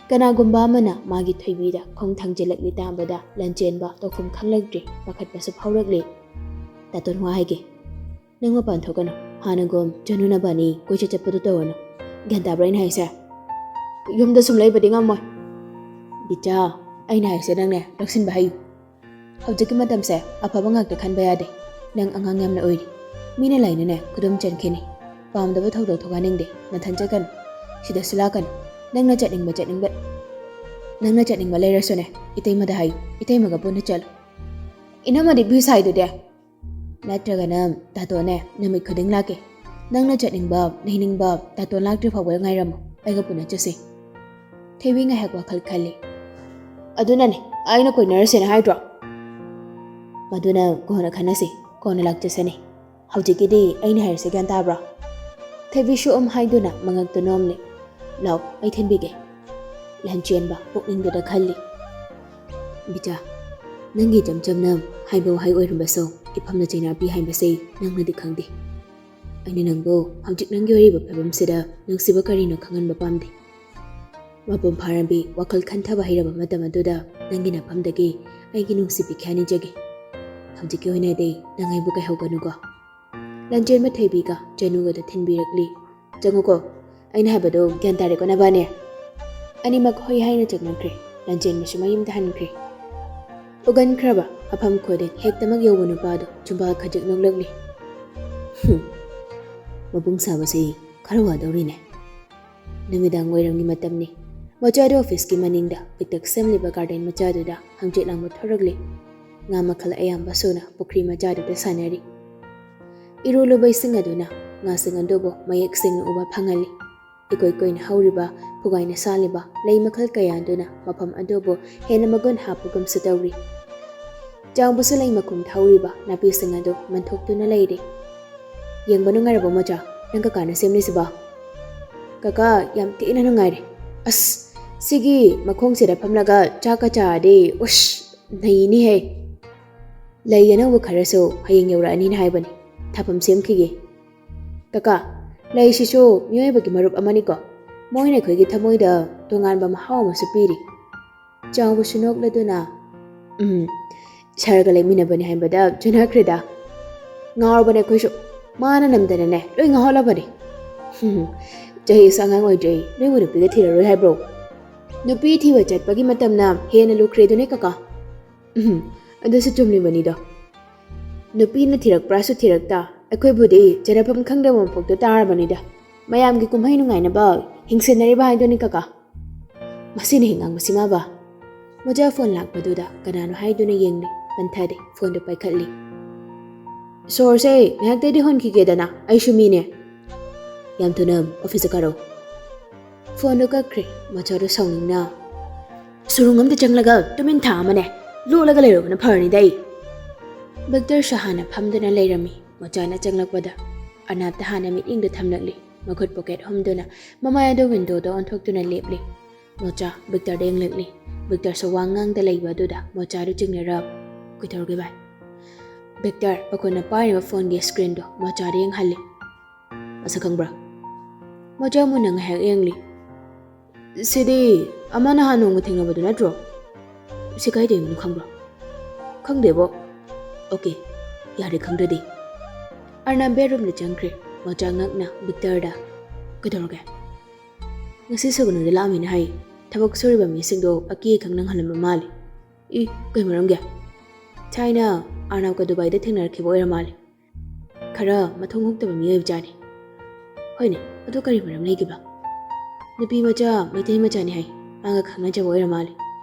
ꯀꯅꯥꯒꯨꯝꯕ ꯑꯃꯅ ꯃꯥꯒꯤ ꯊꯣꯏꯕꯤꯗ ꯈꯣꯡ ꯊꯥꯡꯖꯤꯜꯂꯛꯂꯤ ꯇꯥꯕꯗ ꯂꯟꯆꯦꯟꯕ ꯇꯧꯐꯝ ꯈꯪꯂꯛꯇ꯭ꯔꯦ, ꯄꯥꯈꯠꯄꯁꯨ ꯐꯥꯎꯔꯛꯂꯤ꯫ ꯇꯥꯇꯣꯟ, ꯋꯥ ꯍꯥꯏꯒꯦ꯫ ꯅꯪ ꯃꯄꯥꯟ ꯊꯣꯛꯀꯅꯨ꯫ ꯍꯥꯟꯅꯒꯨꯝ ꯆꯅꯨ ꯅꯕꯥꯅꯤ ꯀꯣꯏꯆꯠ ꯆꯠꯄꯗꯨ ꯇꯧꯔꯅꯨ꯫ ꯒ꯭ꯌꯥꯟ ꯇꯥꯕ꯭ꯔꯥ ꯑꯩꯅ ꯍꯥꯏꯁꯦ? ꯌꯨꯝꯗ ꯁꯨꯝ ꯂꯩꯕꯗꯤ ꯉꯝꯃꯣꯏ꯫ ꯕꯤꯇꯥ, ꯑꯩꯅ ꯍꯥꯏꯁꯦ ꯅꯪꯅꯦ ꯂꯧꯁꯤꯟꯕ ꯍꯩꯌꯨ꯫ ꯍꯧꯖꯤꯛꯀꯤ ꯃꯇꯝꯁꯦ ꯑꯐꯕ ꯉꯥꯛꯇ ꯈꯟꯕ ꯌꯥꯗꯦ꯫ ꯅꯪ ꯑꯉꯥꯡ ꯌꯥꯝꯅ ꯑꯣꯏꯔꯤ꯫ ꯃꯤꯅ ꯂꯥꯏꯅꯅꯦ ꯈꯨꯗꯨꯝ ꯆꯟꯈꯤꯅꯤ꯫ ꯄꯥꯝꯗꯕ ꯊꯧꯗꯣꯛ ꯊꯣꯛꯍꯟꯅꯤꯡꯗꯦ꯫ ꯅꯊꯟ ꯆꯠꯀꯅꯨ꯫ ꯁꯤꯗꯁꯨ ꯂꯥꯛꯀꯅꯨ꯫ ꯅꯪꯅ ꯆꯠꯅꯤꯡꯕ ꯆꯠꯅꯤꯡꯕ, ꯅꯪꯅ ꯆꯠꯅꯤꯡꯕ ꯂꯩꯔꯁꯨꯅꯦ, ꯏꯇꯩꯃꯗ ꯍꯥꯏꯌꯨ꯫ ꯏꯇꯩꯃꯒ ꯄꯨꯟꯅ ꯆꯠꯂꯨ꯫ ꯏꯅꯝꯃꯗꯤ ꯕꯤꯁ ꯍꯥꯏꯗꯨꯗꯤ꯫ ꯅꯠꯇ꯭ꯔꯒꯅ ꯇꯥꯇꯣꯟꯅꯦ ꯅꯨꯃꯤꯠ ꯈꯨꯗꯤꯡ ꯂꯥꯛꯀꯦ꯫ ꯅꯪꯅ ꯆꯠꯅꯤꯡꯕ, ꯂꯩꯅꯤꯡꯕ ꯇꯥꯇꯣꯟ ꯂꯥꯛꯇ꯭ꯔꯤ ꯐꯥꯎꯕ ꯉꯥꯏꯔꯝꯃꯨ, ꯑꯩꯒ ꯄꯨꯟꯅ ꯆꯠꯁꯤ꯫ ꯊꯣꯏꯕꯤ ꯉꯥꯏꯍꯥꯛ ꯋꯥꯈꯜ ꯈꯜꯂꯤ꯫ ꯑꯗꯨꯅꯅꯦ ꯑꯩꯅ ꯀꯣꯏꯅꯔꯁꯦꯅ ꯍꯥꯏꯗ꯭ꯔꯣ? ꯃꯗꯨꯅ ꯀꯣꯟꯅ ꯈꯟꯅꯁꯤ, ꯀꯣꯟꯅ ꯂꯥꯛꯆꯁꯅꯤ꯫ ꯍꯧꯖꯤꯛꯀꯤꯗꯤ ꯑꯩꯅ ꯍꯥꯏꯔꯤꯁꯦ ꯒ꯭ꯌꯥꯟ ꯇꯥꯕ꯭ꯔꯣ? ꯊꯣꯏꯕꯤꯁꯨ ꯎꯝ ꯍꯥꯏꯗꯨꯅ ꯃꯉꯛꯇ ꯅꯣꯝꯂꯤ꯫ ꯂꯥꯎ, ꯑꯩ ꯊꯤꯟꯕꯤꯒꯦ꯫ ꯂꯟꯆꯦꯟꯕ ꯄꯨꯛꯅꯤꯡꯗꯨꯗ ꯈꯜꯂꯤ꯫ ꯕꯤꯇꯥ, ꯅꯪꯒꯤ ꯏꯆꯝ ꯆꯝꯅ ꯍꯥꯏꯕ ꯋꯥꯍꯩ ꯑꯣꯏꯔꯝꯕꯁꯨ, ꯏꯐꯝꯅ ꯆꯩꯅꯥꯄꯤ ꯍꯥꯏꯕꯁꯦ ꯅꯪꯅꯗꯤ ꯈꯪꯗꯦ꯫ ꯑꯩꯅ ꯅꯪꯕꯨ ꯍꯧꯖꯤꯛ ꯅꯪꯒꯤ ꯑꯣꯏꯔꯤꯕ ꯐꯤꯕꯝꯁꯤꯗ ꯅꯨꯡꯁꯤꯕ ꯀꯔꯤꯅꯣ ꯈꯪꯍꯟꯕ ꯄꯥꯝꯗꯦ꯫ ꯃꯄꯨꯡ ꯐꯥꯔꯕꯤ ꯋꯥꯈꯜ ꯈꯟꯊꯕ ꯍꯩꯔꯕ ꯃꯇꯝ ꯑꯗꯨꯗ ꯅꯪꯒꯤ ꯅꯐꯝꯗꯒꯤ ꯑꯩꯒꯤ ꯅꯨꯡꯁꯤꯕꯤ ꯈꯌꯥ ꯅꯤꯖꯒꯦ꯫ ꯍꯧꯖꯤꯛꯀꯤ ꯑꯣꯏꯅꯗꯤ ꯅꯪ ꯑꯩꯕꯨ ꯀꯥꯏꯍꯧꯒꯅꯨꯀꯣ꯫ ꯂꯟꯆꯦꯟꯕ ꯊꯣꯏꯕꯤꯒ ꯆꯅꯨꯒꯗ ꯊꯤꯟꯕꯤꯔꯛꯂꯤ꯫ ꯆꯪꯉꯨꯀꯣ, ꯑꯩꯅ ꯍꯥꯏꯕꯗꯣ ꯒ꯭ꯌꯥꯟ ꯇꯥꯔꯦꯀꯣ ꯅꯕꯥꯅꯤ? ꯑꯅꯤꯃꯛ ꯍꯣꯏ ꯍꯥꯏꯅ ꯆꯠꯅꯈ꯭ꯔꯦ꯫ ꯂꯟꯆꯦꯟꯕꯁꯨ ꯃꯌꯨꯝꯗ ꯍꯟꯈ꯭ꯔꯦ꯫ ꯎꯒꯟꯈ꯭ꯔꯕ ꯃꯐꯝ ꯈꯨꯗꯤꯡ ꯍꯦꯛꯇꯃꯛ ꯌꯧꯕ ꯅꯨꯄꯥꯗꯣ ꯆꯨꯝꯕꯥꯜ ꯈꯖꯤꯛ ꯅꯣꯛꯂꯛꯂꯤ꯫ ꯍꯨꯝ꯫ ꯃꯕꯨꯡ ꯁꯥꯕꯁꯤ ꯈꯔ ꯋꯥꯗꯧꯔꯤꯅꯦ꯫ ꯅꯨꯃꯤꯗꯥꯡ ꯋꯥꯏꯔꯝꯒꯤ ꯃꯇꯝꯅꯤ꯫ ꯃꯆꯥꯗꯣ ꯑꯣꯐꯤꯁꯀꯤ ꯃꯅꯤꯡꯗ ꯄꯤꯛꯇꯛ ꯁꯦꯝꯂꯤꯕ ꯒꯥꯔꯗꯦꯟ ꯃꯆꯥꯗꯨꯗ ꯍꯪꯆꯤꯠ ꯂꯥꯡꯕ ꯊꯣꯔꯛꯂꯤ꯫ ꯉꯥ ꯃꯈꯜ ꯑꯌꯥꯝꯕ ꯁꯨꯅ ꯄꯨꯈ꯭ꯔꯤ ꯃꯆꯥꯗꯨꯗ ꯁꯥꯟꯅꯔꯤ꯫ ꯏꯔꯨ ꯂꯨꯕ ꯏꯁꯤꯡ ꯑꯗꯨꯅ ꯉꯥꯁꯤꯡ ꯑꯗꯨꯕꯨ ꯃꯌꯦꯛ ꯁꯦꯡꯅ ꯎꯕ ꯐꯪꯍꯜꯂꯤ꯫ ꯏꯀꯣꯏ ꯀꯣꯏꯅ ꯍꯧꯔꯤꯕ, ꯄꯨꯒꯥꯏꯅ ꯁꯥꯠꯂꯤꯕ ꯂꯩ ꯃꯈꯜ ꯀꯌꯥ ꯑꯗꯨꯅ ꯃꯐꯝ ꯑꯗꯨꯕꯨ ꯍꯦꯟꯅ ꯃꯒꯨꯟ ꯍꯥꯞꯄꯒꯨꯝꯁꯨ ꯇꯧꯔꯤ꯫ ꯆꯥꯎꯕꯁꯨ ꯂꯩ ꯃꯈꯣꯡꯗ ꯍꯧꯔꯤꯕ ꯅꯥꯄꯤꯁꯤꯡ ꯑꯗꯨ ꯃꯟꯊꯣꯛꯇꯨꯅ ꯂꯩꯔꯤ꯫ "ꯌꯦꯡꯕ ꯅꯨꯡꯉꯥꯏꯔꯕꯣ ꯃꯣꯆꯥ, ꯅꯪ ꯀꯀꯥꯅ ꯁꯦꯝꯂꯤꯁꯤꯕꯣ?" "ꯀꯀꯥ, ꯌꯥꯝ ꯊꯤꯅ ꯅꯨꯡꯉꯥꯏꯔꯦ꯫ ꯑꯁ, ꯁꯤꯒꯤ ꯃꯈꯣꯡꯁꯤꯗ ꯐꯝꯂꯒ ꯆꯥꯛꯀ ꯆꯥꯔꯗꯤ, ꯎꯁ, ꯅꯩꯅꯤꯍꯦ!" "ꯂꯩ ꯑꯅꯧꯕ ꯈꯔꯁꯨ ꯍꯌꯦꯡ ꯌꯧꯔꯛꯑꯅꯤꯅ ꯍꯥꯏꯕꯅꯤ, ꯊꯥꯐꯝ ꯁꯦꯝꯈꯤꯒꯦ꯫" "ꯀꯀꯥ, ꯂꯩꯁꯤꯁꯨ ꯃꯤꯑꯣꯏꯕꯒꯤ ꯃꯔꯨꯞ ꯑꯃꯅꯤꯀꯣ꯫ ꯃꯣꯏꯅ ꯑꯩꯈꯣꯏꯒꯤ ꯊꯃꯣꯏꯗ ꯇꯣꯉꯥꯟꯕ ꯃꯍꯥꯎ ꯑꯃꯁꯨ ꯄꯤꯔꯤ꯫" ꯆꯥꯎꯕꯁꯨ ꯅꯣꯛꯂꯗꯨꯅ, "ꯎꯝ, ꯁꯥꯔꯒ ꯂꯩꯃꯤꯟꯅꯕꯅꯤ ꯍꯥꯏꯕꯗ ꯆꯨꯅꯈ꯭ꯔꯦꯗ꯫ ꯉꯥꯎꯔꯕꯅꯦ ꯑꯩꯈꯣꯏꯁꯨ꯫ ꯃꯥꯅ ꯅꯝꯗꯅꯅꯦ ꯂꯣꯏ ꯉꯥꯎꯍꯜꯂꯕꯅꯤ꯫" "ꯆꯍꯤꯁꯨ ꯑꯉꯥꯡ ꯑꯣꯏꯗ꯭ꯔꯤ, ꯅꯣꯏꯕꯨ ꯅꯨꯄꯤꯒ ꯊꯤꯔꯔꯣꯏ ꯍꯥꯏꯕ꯭ꯔꯣ?" "ꯅꯨꯄꯤ ꯊꯤꯕ ꯆꯠꯄꯒꯤ ꯃꯇꯝꯅ ꯍꯦꯟꯅ ꯂꯨꯈ꯭ꯔꯦꯗꯨꯅꯦ ꯀꯀꯥ꯫" "ꯎꯝ, ꯑꯗꯨꯁꯨ ꯆꯨꯝꯂꯤꯕꯅꯤꯗꯣ꯫ ꯅꯨꯄꯤꯅ ꯊꯤꯔꯛꯄ꯭ꯔꯥꯁꯨ ꯊꯤꯔꯛꯇ, ꯑꯩꯈꯣꯏꯕꯨꯗꯤ ꯆꯔꯐꯝ ꯈꯪꯗꯕ ꯃꯄꯣꯛꯇ ꯇꯥꯔꯕꯅꯤꯗ꯫ ꯃꯌꯥꯝꯒꯤ ꯀꯨꯝꯍꯩ ꯅꯨꯡꯉꯥꯏꯅꯕ ꯍꯤꯡꯁꯤꯟꯅꯔꯤꯕ ꯍꯥꯏꯗꯨꯅꯤ ꯀꯀꯥ꯫ ꯃꯁꯤꯅ ꯍꯦꯛ ꯉꯥꯡꯕꯁꯤꯃꯕ꯫" ꯃꯣꯆꯥ ꯐꯣꯟ ꯂꯥꯛꯄꯗꯨꯗ ꯀꯅꯥꯅꯣ ꯍꯥꯏꯗꯨꯅ ꯌꯦꯡꯂꯤ, ꯄꯟꯊꯗꯦ, ꯐꯣꯟꯗꯨ ꯄꯥꯏꯈꯠꯂꯤ꯫ "ꯁꯣꯔꯁꯦ ꯉꯥꯏꯍꯥꯛꯇꯗꯤ ꯍꯣꯟꯈꯤꯒꯦꯗꯅ, ꯑꯩꯁꯨ ꯃꯤꯅꯦ꯫" "ꯌꯥꯝ ꯊꯨꯅ ꯑꯣꯐꯤꯁꯇ ꯀꯥꯔꯛꯎ꯫" ꯐꯣꯟꯗꯨ ꯀꯛꯈ꯭ꯔꯦ꯫ ꯃꯣꯆꯥꯗꯨ ꯁꯥꯎꯅꯤꯡꯅ, "ꯁꯨꯔꯨꯡ ꯑꯝꯗ ꯆꯪꯂꯒ ꯇꯨꯃꯤꯟ ꯊꯥ ꯑꯃꯅꯦ ꯂꯣꯠꯂꯒ ꯂꯩꯔꯨꯕꯅ ꯐꯔꯅꯤꯗ ꯑꯩ꯫" ꯕꯤꯛꯇꯔꯁꯨ ꯍꯥꯟꯅ ꯐꯝꯗꯨꯅ ꯂꯩꯔꯝꯃꯤ꯫ ꯃꯣꯆꯥꯅ ꯆꯪꯂꯛꯄꯗ ꯑꯔꯅꯥꯞꯇ ꯍꯥꯟꯅ ꯃꯤꯠꯌꯦꯡꯗꯨ ꯊꯝꯂꯛꯂꯤ꯫ ꯃꯈꯨꯠ ꯄꯣꯀꯦꯠ ꯍꯨꯝꯗꯨꯅ ꯃꯃꯥꯏ ꯑꯗꯨ ꯋꯤꯟꯗꯣꯗ ꯑꯣꯟꯊꯣꯛꯇꯨꯅ ꯂꯦꯞꯂꯤ꯫ ꯃꯣꯆꯥ ꯕꯤꯛꯇꯔꯗ ꯌꯦꯡꯂꯛꯂꯤ꯫ ꯕꯤꯛꯇꯔꯁꯨ ꯋꯥ ꯉꯥꯡꯗ ꯂꯩꯕ ꯑꯗꯨꯗ ꯃꯣꯆꯥꯗꯨ ꯆꯤꯡꯅꯔ, "ꯀꯩꯗꯧꯔꯒꯦ ꯚꯥꯏ?" ꯕꯤꯛꯇꯔ ꯃꯈꯨꯠꯅ ꯄꯥꯏꯔꯤꯕ ꯐꯣꯟꯒꯤ ꯁ꯭ꯀ꯭ꯔꯤꯟꯗꯣ ꯃꯣꯆꯥꯗ ꯌꯦꯡꯍꯜꯂꯤ꯫ "ꯃꯁꯛ ꯈꯪꯕ꯭ꯔꯥ?" ꯃꯣꯆꯥ ꯃꯨꯟꯅ ꯉꯥꯏꯍꯥꯛ ꯌꯦꯡꯂꯤ꯫ "ꯁꯤꯗꯤ ꯑꯃ ꯅꯍꯥꯟ ꯅꯣꯡꯃ ꯊꯦꯡꯅꯕꯗꯨ ꯅꯠꯇ꯭ꯔꯣ? ꯁꯤ ꯀꯥꯏꯗꯩꯅꯣ ꯈꯪꯕ꯭ꯔꯣ?" "ꯈꯪꯗꯦꯕꯣ꯫" "ꯑꯣꯀꯦ, ꯌꯥꯔꯦ ꯈꯪꯗ꯭ꯔꯗꯤ꯫" ꯑꯔꯅꯥꯞ ꯕꯦꯗꯔꯨꯝꯗ ꯆꯪꯈ꯭ꯔꯦ꯫ ꯃꯣꯆꯥ ꯉꯛꯅ ꯕꯤꯛꯇꯔꯗ, "ꯀꯩꯗꯧꯔꯒꯦ?" "ꯉꯁꯤ ꯁꯨꯒꯅꯨꯗ ꯂꯥꯛꯑꯝꯃꯤꯅ ꯍꯥꯏ꯫ ꯊꯕꯛ ꯁꯨꯔꯤꯕ ꯃꯤꯁꯤꯡꯗꯣ ꯑꯀꯤ ꯑꯈꯪ ꯅꯪꯍꯜꯂꯝꯕ ꯃꯥꯜꯂꯤ꯫" "ꯏ, ꯀꯩ ꯃꯔꯝꯒꯤ?" "ꯊꯥꯏꯅ ꯑꯔꯅꯥꯞꯀ ꯗꯨꯕꯥꯏꯗ ꯊꯦꯡꯅꯔꯛꯈꯤꯕ ꯑꯣꯏꯔ ꯃꯥꯜꯂꯦ꯫ ꯈꯔ ꯃꯊꯣꯡ ꯍꯨꯛꯇꯕ ꯃꯤ ꯑꯣꯏꯕꯖꯥꯠꯅꯤ꯫" "ꯍꯣꯏꯅꯦ, ꯑꯗꯨ ꯀꯔꯤ ꯃꯔꯝ ꯂꯩꯒꯦꯕ?" "ꯅꯨꯄꯤ ꯃꯆꯥ ꯃꯩꯇꯩ ꯃꯆꯥꯅꯤ ꯍꯥꯏ, ꯃꯥꯒ ꯈꯪꯅꯖꯕ ꯑꯣꯏꯔ ꯃꯥꯜꯂꯦ꯫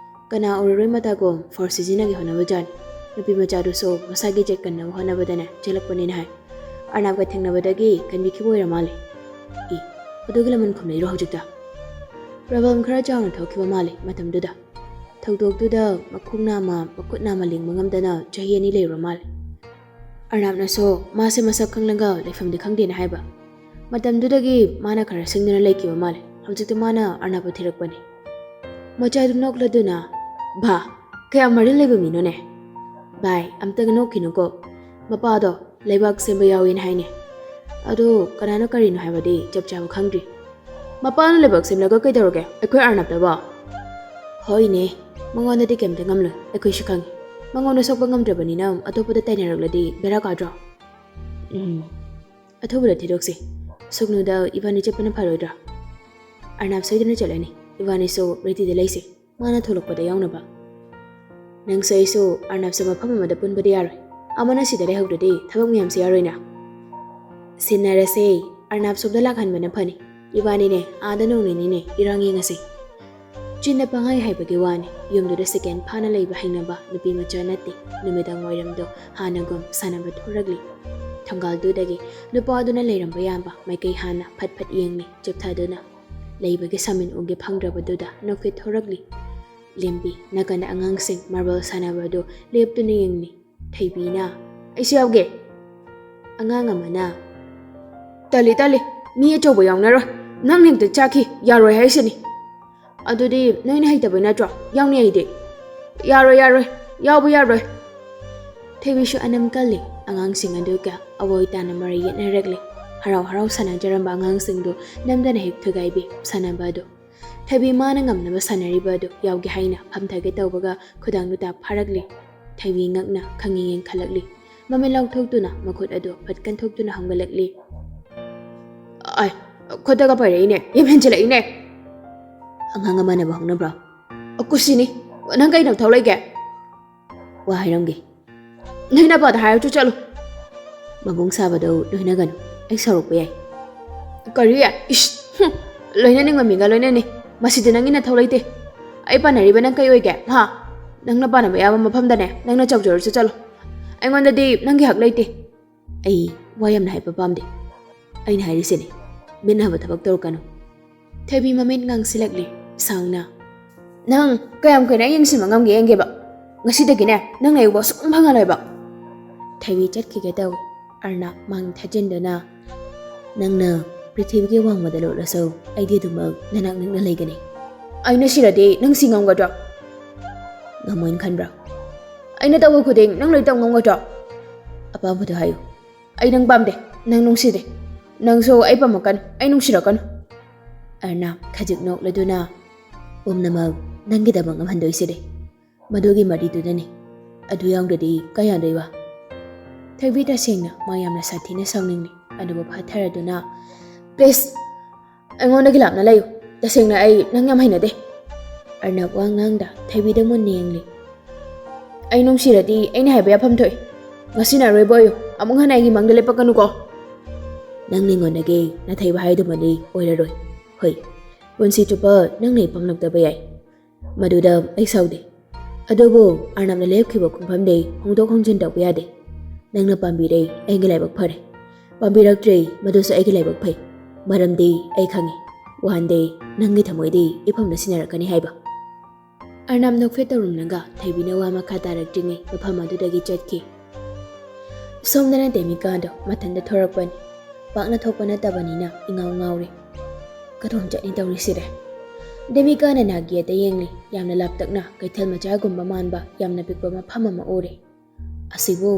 ꯀꯅꯥ ꯎꯔꯔꯣꯏ ꯃꯇꯥꯒꯨꯝ ꯐꯣꯔ ꯁꯤꯖꯤꯟꯅꯒꯦ ꯍꯣꯠꯅꯕꯖꯥꯠꯅꯤ꯫ ꯅꯨꯄꯤ ꯃꯆꯥꯗꯨꯁꯨ ꯃꯁꯥꯒꯤ ꯖꯦꯠ ꯀꯟꯅꯕ ꯍꯣꯠꯅꯕꯗꯅꯦ ꯆꯦꯜꯂꯛꯄꯅꯦꯅ ꯍꯥꯏ꯫ ꯑꯔꯅꯥꯞꯀ ꯊꯦꯡꯅꯕꯗꯒꯤ ꯀꯟꯕꯤꯈꯤꯕ ꯑꯣꯏꯔ ꯃꯥꯜꯂꯦ꯫ ꯏ, ꯑꯗꯨꯒꯤ ꯂꯃꯟ ꯈꯨꯝꯂꯛꯏꯔꯣ ꯍꯧꯖꯤꯛꯇ? ꯄ꯭ꯔꯣꯕ꯭ꯂꯦꯝ ꯈꯔ ꯆꯥꯎꯅ ꯊꯣꯛꯈꯤꯕ ꯃꯥꯜꯂꯦ ꯃꯇꯝꯗꯨꯗ꯫ ꯊꯧꯗꯣꯛꯇꯨꯗ ꯃꯈꯣꯡ ꯅꯥꯝꯃ, ꯃꯈꯨꯠ ꯅꯥꯝꯃ ꯂꯦꯡꯕ ꯉꯝꯗꯅ ꯆꯍꯤ ꯑꯅꯤ ꯂꯩꯔꯨꯔ ꯃꯥꯜꯂꯦ꯫ ꯑꯔꯅꯥꯞꯅꯁꯨ ꯃꯥꯁꯦ ꯃꯁꯛ ꯈꯪꯂꯒ ꯂꯩꯐꯝꯗꯤ ꯈꯪꯗꯦꯅ ꯍꯥꯏꯕ꯫ ꯃꯇꯝꯗꯨꯗꯒꯤ ꯃꯥꯅ ꯈꯔ ꯁꯤꯡꯗꯨꯅ ꯂꯩꯈꯤꯕ ꯃꯥꯜꯂꯦ꯫ ꯍꯧꯖꯤꯛꯇꯤ ꯃꯥꯅ ꯑꯔꯅꯥꯞꯄꯨ ꯊꯤꯔꯛꯄꯅꯤ꯫ ꯃꯆꯥꯗꯨ ꯅꯣꯛꯂꯗꯨꯅ, "ꯚꯥ, ꯀꯌꯥꯝ ꯃꯔꯤꯜ ꯂꯩꯕ ꯃꯤꯅꯣꯅꯦ?" "ꯚꯥꯏ, ꯑꯝꯇꯒ ꯅꯣꯛꯈꯤꯅꯨꯀꯣ꯫ ꯃꯄꯥꯗꯣ ꯂꯩꯕꯥꯛ ꯁꯦꯝꯕ ꯌꯥꯎꯏꯅ ꯍꯥꯏꯅꯦ꯫ ꯑꯗꯣ ꯀꯅꯥꯅ ꯀꯔꯤꯅꯣ ꯍꯥꯏꯕꯗꯤ ꯆꯞ ꯆꯥꯕ ꯈꯪꯗ꯭ꯔꯤ꯫ ꯃꯄꯥꯅ ꯂꯩꯕꯥꯛ ꯁꯦꯝꯂꯒ ꯀꯩꯗꯧꯔꯒꯦ ꯑꯩꯈꯣꯏ ꯑꯔꯅꯥꯞꯇꯕꯣ?" "ꯍꯣꯏꯅꯦ, ꯃꯉꯣꯟꯗꯗꯤ ꯀꯩꯝꯇ ꯉꯝꯂꯣꯏ, ꯑꯩꯈꯣꯏꯁꯨ ꯈꯪꯉꯤ꯫ ꯃꯉꯣꯟꯗ ꯁꯣꯛꯄ ꯉꯝꯗ꯭ꯔꯕꯅꯤꯅ ꯑꯇꯣꯞꯄꯗ ꯇꯥꯏꯅꯔꯛꯂꯗꯤ ꯕꯦꯔꯥ ꯀꯥꯗ꯭ꯔꯣ?" "ꯎꯝ, ꯑꯊꯨꯕꯗ ꯊꯤꯗꯣꯛꯁꯤ꯫ ꯁꯨꯛꯅꯨꯗ ꯏꯕꯥꯅꯤ ꯆꯠꯄꯅ ꯐꯔꯣꯏꯗ꯭ꯔꯥ?" "ꯑꯔꯅꯥꯞ ꯁꯣꯏꯗꯅ ꯆꯠꯂꯅꯤ꯫ ꯏꯕꯥꯅꯤꯁꯨ ꯔꯦꯗꯤꯗ ꯂꯩꯁꯤ, ꯃꯥꯅ ꯊꯣꯛꯂꯛꯄꯗ ꯌꯥꯎꯅꯕ꯫ ꯅꯪꯁꯨ ꯑꯩꯁꯨ ꯑꯔꯅꯥꯞꯁꯦ ꯃꯐꯝ ꯑꯃꯗ ꯄꯨꯟꯕꯗꯤ ꯌꯥꯔꯣꯏ꯫ ꯑꯃꯅ ꯁꯤꯗ ꯂꯩꯍꯧꯗ꯭ꯔꯗꯤ ꯊꯕꯛ ꯃꯌꯥꯝꯁꯦ ꯌꯥꯔꯣꯏꯅ꯫ ꯁꯤꯟꯅꯔꯁꯦ, ꯑꯔꯅꯥꯞ ꯁꯣꯝꯗ ꯂꯥꯛꯍꯟꯕꯅ ꯐꯅꯤ꯫ ꯏꯕꯥꯅꯤꯅꯦ ꯑꯥꯗ ꯅꯣꯡ ꯅꯤꯅꯤꯅꯦ ꯏꯔꯥꯡ ꯌꯦꯡꯉꯁꯤ꯫ ꯆꯤꯟꯅ ꯄꯪꯍꯥꯏ ꯍꯥꯏꯕꯒꯤ ꯋꯥꯅꯤ, ꯌꯨꯝꯗꯨꯗ ꯁꯦꯀꯦꯟ ꯐꯥꯅ ꯂꯩꯕ ꯍꯩꯅꯕ ꯅꯨꯄꯤ ꯃꯆꯥ ꯅꯠꯇꯦ꯫ ꯅꯨꯃꯤꯗꯥꯡ ꯋꯥꯏꯔꯝꯗꯣ ꯍꯥꯟꯅꯒꯨꯝ ꯁꯥꯟꯅꯕ ꯊꯣꯔꯛꯂꯤ꯫ ꯊꯣꯡꯒꯥꯜꯗꯨꯗꯒꯤ ꯅꯨꯄꯥꯗꯨꯅ ꯂꯩꯔꯝꯕ ꯌꯥꯕ ꯃꯥꯏꯀꯩ ꯍꯥꯟꯅ ꯐꯠ ꯐꯠ ꯌꯦꯡꯂꯤ꯫ ꯆꯤꯞꯊꯗꯨꯅ ꯂꯩꯕꯒꯤ ꯁꯥꯃꯤꯟ ꯎꯒꯦ ꯐꯪꯗ꯭ꯔꯕꯗꯨꯗ ꯅꯣꯛꯐꯦꯠ ꯊꯣꯔꯛꯂꯤ꯫ ꯂꯦꯝꯕꯤ ꯅꯥꯀꯟꯗ ꯑꯉꯥꯡꯁꯤꯡ ꯃꯥꯔꯕꯜ ꯁꯥꯟꯅꯕꯗꯨ ꯂꯦꯞꯇꯨꯅ ꯌꯦꯡꯂꯤ꯫ ꯊꯣꯏꯕꯤꯅ, "ꯑꯩꯁꯨ ꯌꯥꯎꯒꯦ"꯫ ꯑꯉꯥꯡ ꯑꯃꯅ, "ꯇꯜꯂꯤ, ꯇꯜꯂꯤ, ꯃꯤ ꯑꯆꯧꯕ ꯌꯥꯎꯅꯔꯣꯏ꯫ ꯅꯪ ꯍꯦꯛꯇ ꯆꯥꯛꯈꯤ, ꯌꯥꯔꯣꯏ ꯍꯥꯏꯁꯤꯅꯤ"꯫ "ꯑꯗꯨꯗꯤ ꯅꯣꯏꯅ ꯍꯩꯇꯕꯩ ꯅꯠꯇ꯭ꯔꯣ? ꯌꯥꯎꯅꯤ ꯑꯩꯗꯤ"꯫ "ꯌꯥꯔꯣꯏ, ꯌꯥꯔꯣꯏ, ꯌꯥꯎꯕ ꯌꯥꯔꯣꯏ"꯫ ꯊꯣꯏꯕꯤꯁꯨ ꯑꯅꯝ ꯀꯜꯂꯤ꯫ ꯑꯉꯥꯡꯁꯤꯡ ꯑꯗꯨꯒ ꯑꯋꯣꯏ ꯇꯥꯅ ꯃꯔꯩ ꯌꯦꯠꯅꯔꯛꯂꯤ꯫ ꯍꯔꯥꯎ ꯍꯔꯥꯎ ꯁꯥꯟꯅꯖꯔꯝꯕ ꯑꯉꯥꯡꯁꯤꯡꯗꯨ ꯅꯝꯗꯅ ꯍꯦꯛ ꯊꯨꯒꯥꯏꯕꯤ ꯁꯥꯟꯅꯕ ꯑꯗꯨ꯫ ꯊꯣꯏꯕꯤ ꯃꯥꯅ ꯉꯝꯅꯕ ꯁꯥꯟꯅꯔꯤꯕ ꯑꯗꯨ ꯌꯥꯎꯒꯦ ꯍꯥꯏꯅ ꯐꯝꯊꯒꯦ ꯇꯧꯕꯒ ꯈꯨꯗꯥꯡꯗꯨ ꯇꯥ ꯐꯥꯔꯛꯂꯤ꯫ ꯊꯣꯏꯕꯤ ꯉꯛꯅ ꯈꯪꯌꯦꯡ ꯌꯦꯡꯈꯠꯂꯛꯂꯤ꯫ ꯃꯃꯤꯠ ꯂꯥꯎꯊꯣꯛꯇꯨꯅ ꯃꯈꯨꯠ ꯑꯗꯨ ꯐꯠ ꯀꯟꯊꯣꯛꯇꯨꯅ ꯍꯪꯒꯠꯂꯛꯂꯤ꯫ "ꯑꯥꯏ, ꯈꯨꯠꯇꯒ ꯄꯥꯏꯔꯛꯏꯅꯦ, ꯌꯥꯝ ꯍꯦꯟꯖꯤꯜꯂꯛꯏꯅꯦ"꯫ ꯑꯉꯥꯡ ꯑꯃꯅꯕꯨ ꯍꯧꯅꯕ꯭ꯔꯣ? "ꯀꯨꯁꯤꯅꯤ, ꯅꯪ ꯀꯩ ꯅꯊꯧ ꯂꯩꯒꯦ?" "ꯋꯥ ꯍꯥꯏꯔꯝꯒꯦ"꯫ "ꯅꯣꯏ ꯅꯄꯥꯗ ꯍꯥꯏꯔꯁꯨ ꯆꯠꯂꯨ"꯫ "ꯃꯕꯨꯡ ꯁꯥꯕꯗꯧ ꯂꯣꯏꯅꯒꯅꯨ, ꯑꯩ ꯁꯥꯎꯔꯛꯄ ꯌꯥꯏ"꯫ "ꯀꯔꯤ? ꯏꯁ! ꯍꯨꯝ! ꯂꯣꯏꯅꯅꯤꯡꯕ ꯃꯤꯒ ꯂꯣꯏꯅꯅꯤ꯫ ꯃꯁꯤꯗꯤ ꯅꯪꯒꯤ ꯅꯊꯧ ꯂꯩꯇꯦ꯫ ꯑꯩ ꯄꯥꯟꯅꯔꯤꯕ ꯅꯪ ꯀꯩ ꯑꯣꯏꯒꯦ? ꯍꯥ?" ꯅꯪꯅ ꯄꯥꯟꯅꯕ ꯌꯥꯕ ꯃꯐꯝꯗꯅꯦ ꯅꯪꯅ ꯆꯧꯖꯔꯁꯨ ꯆꯠꯂꯣ꯫ ꯑꯩꯉꯣꯟꯗꯗꯤ ꯅꯪꯒꯤ ꯍꯛ ꯂꯩꯇꯦ꯫ ꯑꯩ ꯋꯥ ꯌꯥꯝꯅ ꯍꯥꯏꯕ ꯄꯥꯝꯗꯦ꯫ ꯑꯩꯅ ꯍꯥꯏꯔꯤꯁꯤꯅꯦ, ꯃꯤꯠ ꯅꯥꯕ ꯊꯕꯛ ꯇꯧꯔꯛꯀꯅꯨ꯫ ꯊꯣꯏꯕꯤ ꯃꯃꯤꯠ ꯉꯥꯡꯁꯤꯜꯂꯛꯂꯦ ꯁꯥꯎꯅ꯫ "ꯅꯪ ꯀꯌꯥꯝ ꯀꯨꯏꯅ ꯑꯩ ꯌꯦꯡꯁꯤꯟꯕ ꯉꯝꯒꯦ ꯌꯦꯡꯒꯦꯕ꯫ ꯉꯁꯤꯗꯒꯤꯅꯦ ꯅꯪ ꯑꯩ ꯎꯕ ꯁꯨꯡꯐꯪ ꯐꯪꯉꯔꯣꯏꯕ꯫" ꯊꯣꯏꯕꯤ ꯆꯠꯈꯤꯒꯦ ꯇꯧꯏ꯫ ꯑꯔꯅꯕ ꯃꯥꯡ ꯊꯥꯖꯤꯟꯗꯨꯅ, "ꯅꯪꯅ ꯄ꯭ꯔꯤꯊꯤꯕꯤꯒꯤ ꯋꯥꯡꯃꯗ ꯂꯣꯠꯂꯁꯨ ꯑꯩꯗꯤ ꯑꯗꯨꯃꯛ ꯅꯅꯥꯛ ꯅꯛꯅ ꯂꯩꯒꯅꯤ꯫" "ꯑꯩꯅ ꯁꯤꯔꯗꯤ ꯅꯪ ꯁꯤ ꯉꯝꯒꯗ꯭ꯔꯣ?" "ꯉꯝꯃꯣꯏꯅ ꯈꯟꯕ꯭ꯔꯣ?" "ꯑꯩꯅ ꯇꯧꯕ ꯈꯨꯗꯤꯡ ꯅꯪ ꯂꯣꯏ ꯇꯧ ꯉꯝꯒꯗ꯭ꯔꯣ?" "ꯑꯄꯥꯝꯕꯗꯣ ꯍꯥꯏꯌꯨ꯫" "ꯑꯩ ꯅꯪ ꯄꯥꯝꯗꯦ, ꯅꯪ ꯅꯨꯡꯁꯤꯗꯦ꯫ ꯅꯪꯁꯨ ꯑꯩ ꯄꯥꯝꯃꯛꯀꯅꯨ, ꯑꯩ ꯅꯨꯡꯁꯤꯔꯛꯀꯅꯨ꯫" ꯑꯔꯅꯕ ꯈꯖꯤꯛ ꯅꯣꯛꯂꯗꯨꯅ, "ꯄꯨꯝꯅꯃꯛ ꯅꯪꯒꯤꯗꯃꯛ ꯉꯝꯍꯟꯗꯣꯏꯁꯤꯗꯤ ꯃꯗꯨꯒꯤ ꯃꯔꯤꯗꯨꯅꯅꯤ꯫ ꯑꯗꯨ ꯌꯥꯎꯗ꯭ꯔꯗꯤ ꯀꯩ ꯌꯥꯗꯣꯏꯕ?" ꯊꯣꯏꯕꯤ ꯇꯁꯦꯡꯅ ꯃꯥ ꯌꯥꯝꯅ ꯁꯥꯊꯤꯅ ꯁꯥꯎꯅꯤꯡꯂꯤ꯫ ꯑꯗꯨꯕꯨ ꯐꯥꯊꯔꯗꯨꯅ, "Please, ꯑꯩꯉꯣꯟꯗꯒꯤ ꯂꯥꯞꯅ ꯂꯩꯌꯨ꯫ ꯇꯁꯦꯡꯅ ꯑꯩ ꯅꯪ ꯌꯥꯝ ꯍꯩꯅꯗꯦ꯫" ꯑꯔꯅꯕ ꯋꯥ ꯉꯥꯡꯗ ꯊꯣꯏꯕꯤꯗ ꯃꯨꯟꯅ ꯌꯦꯡꯂꯤ꯫ "ꯑꯩ ꯅꯨꯡꯁꯤꯔꯗꯤ ꯑꯩꯅ ꯍꯥꯏꯕ ꯌꯥꯐꯝ ꯊꯣꯛꯏ꯫ ꯉꯁꯤꯅ ꯑꯔꯣꯏꯕ ꯑꯣꯏꯌꯨ꯫ ꯑꯃꯨꯛ ꯍꯟꯅ ꯑꯩꯒꯤ ꯃꯪꯗ ꯂꯦꯞꯄꯛꯀꯅꯨꯀꯣ꯫" "ꯅꯪ ꯅꯤꯡꯉꯣꯟꯗꯒꯤ ꯅꯥꯊꯩꯕ ꯍꯥꯏꯗꯨꯃꯗꯤ ꯑꯣꯏꯔꯔꯣꯏ꯫ ꯍꯣꯏ, ꯄꯨꯟꯁꯤ ꯆꯨꯞꯄ ꯅꯪꯅ ꯑꯩ ꯄꯥꯝꯂꯛꯇꯕ ꯌꯥꯏ꯫ ꯃꯗꯨꯗ ꯑꯩ ꯁꯥꯎꯗꯦ꯫ ꯑꯗꯨꯕꯨ ꯑꯔꯅꯕꯅ ꯂꯦꯞꯈꯤꯕ ꯈꯣꯡꯐꯝꯗꯩ ꯍꯣꯡꯗꯣꯛ ꯍꯣꯡꯖꯤꯟ ꯇꯧꯕ ꯌꯥꯗꯦ꯫ ꯅꯪꯅ ꯄꯥꯝꯕꯤꯔꯦ, ꯑꯩꯒꯤ ꯂꯥꯏꯕꯛ ꯐꯔꯦ꯫ ꯄꯥꯝꯕꯤꯔꯛꯇ꯭ꯔꯦ, ꯃꯗꯨꯁꯨ ꯑꯩꯒꯤ ꯂꯥꯏꯕꯛ ꯐꯩ꯫ ꯃꯔꯝꯗꯤ ꯑꯩ ꯈꯪꯉꯤ, one day ꯅꯪꯒꯤ ꯊꯃꯣꯏꯗꯤ ꯏꯐꯝꯗ ꯁꯤꯟꯅꯔꯛꯀꯅꯤ ꯍꯥꯏꯕ꯫" ꯑꯔꯅꯕ ꯅꯣꯛꯐꯦꯠ ꯇꯧꯔꯝꯂꯒ ꯊꯣꯏꯕꯤꯅ ꯋꯥ ꯃꯈꯥ ꯇꯥꯔꯛꯇ꯭ꯔꯤꯉꯩ ꯃꯐꯝ ꯑꯗꯨꯗꯒꯤ ꯆꯠꯈꯤ꯫ ꯁꯣꯝꯗꯅ ꯗꯦꯃꯤꯀꯥꯗꯣ ꯃꯊꯟꯇ ꯊꯣꯔꯛꯄꯅꯤ꯫ ꯄꯥꯛꯅ ꯊꯣꯛꯄ ꯅꯠꯇꯕꯅꯤꯅ ꯏꯉꯥꯎ ꯉꯥꯎꯔꯦ꯫ ꯀꯗꯣꯝ ꯆꯠꯅꯤ ꯇꯧꯔꯤꯁꯤꯗꯤ? ꯗꯦꯃꯤꯀꯥꯅ ꯅꯥꯒꯦꯠꯇ ꯌꯦꯡꯂꯤ꯫ ꯌꯥꯝꯅ ꯂꯥꯞꯇꯛꯅ ꯀꯩꯊꯦꯜ ꯃꯆꯥꯒꯨꯝꯕ ꯃꯥꯟꯕ ꯌꯥꯝꯅ ꯄꯤꯛꯄ ꯃꯐꯝ ꯑꯃ ꯎꯔꯦ꯫ "ꯑꯁꯤꯕꯨ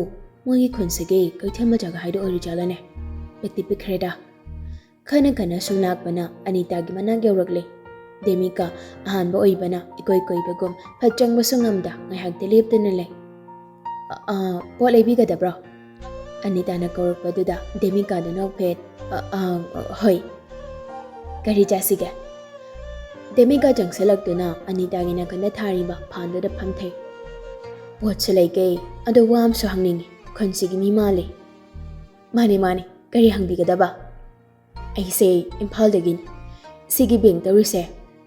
ꯃꯣꯏꯒꯤ ꯈꯨꯟꯁꯤꯒꯤ ꯀꯩꯊꯦꯜ ꯃꯆꯥꯒ ꯍꯥꯏꯗꯣ ꯑꯣꯏꯔꯤꯖꯥꯠꯂꯅꯦ? ꯄꯤꯛꯇꯤ ꯄꯤꯛꯈ꯭ꯔꯦꯗ꯫" ꯈꯅ ꯈꯅ ꯁꯨꯝ ꯂꯥꯛꯄꯅ ꯑꯅꯤꯇꯥꯒꯤ ꯃꯅꯥꯛ ꯌꯧꯔꯛꯂꯦ꯫ ꯗꯦꯃꯤꯀꯥ ꯑꯍꯥꯟꯕ ꯑꯣꯏꯕꯅ ꯏꯀꯣꯏ ꯀꯣꯏꯕꯒꯨꯝ ꯐꯠ ꯆꯪꯕꯁꯨ ꯉꯝꯗ ꯉꯥꯏꯍꯥꯛꯇꯤ ꯂꯦꯞꯇꯨꯅ ꯂꯩ꯫ "ꯑ, ꯑ, ꯄꯣꯠ ꯂꯩꯕꯤꯒꯗꯕ꯭ꯔꯣ?" ꯑꯅꯤꯇꯥꯅ ꯀꯧꯔꯛꯄꯗꯨꯗ ꯗꯦꯃꯤꯀꯥꯗꯨ ꯅꯣꯛꯐꯦꯠ, "ꯑ, ꯑ, ꯍꯣꯏ꯫ ꯀꯔꯤ ꯆꯥꯁꯤꯒꯦ?" ꯗꯦꯃꯤꯀꯥ ꯆꯪꯁꯤꯜꯂꯛꯇꯨꯅ ꯑꯅꯤꯇꯥꯒꯤ ꯅꯥꯀꯟꯗ ꯊꯥꯔꯤꯕ ꯐꯥꯟꯗꯨꯗ ꯐꯝꯊꯩ꯫ "ꯄꯣꯠꯁꯨ ꯂꯩꯒꯦ, ꯑꯗꯣ ꯋꯥ ꯑꯃꯁꯨ ꯍꯪꯅꯤꯡꯉꯤ꯫ ꯈꯨꯟꯁꯤꯒꯤ ꯃꯤ ꯃꯥꯜꯂꯤ꯫" "ꯃꯥꯅꯤ, ꯃꯥꯅꯤ, ꯀꯔꯤ ꯍꯪꯕꯤꯒꯗꯕ?" "ꯑꯩꯁꯦ ꯏꯝꯐꯥꯜꯗꯒꯤꯅꯤ꯫ ꯁꯤꯒꯤ ꯕꯦꯡ ꯇꯧꯔꯤꯁꯦ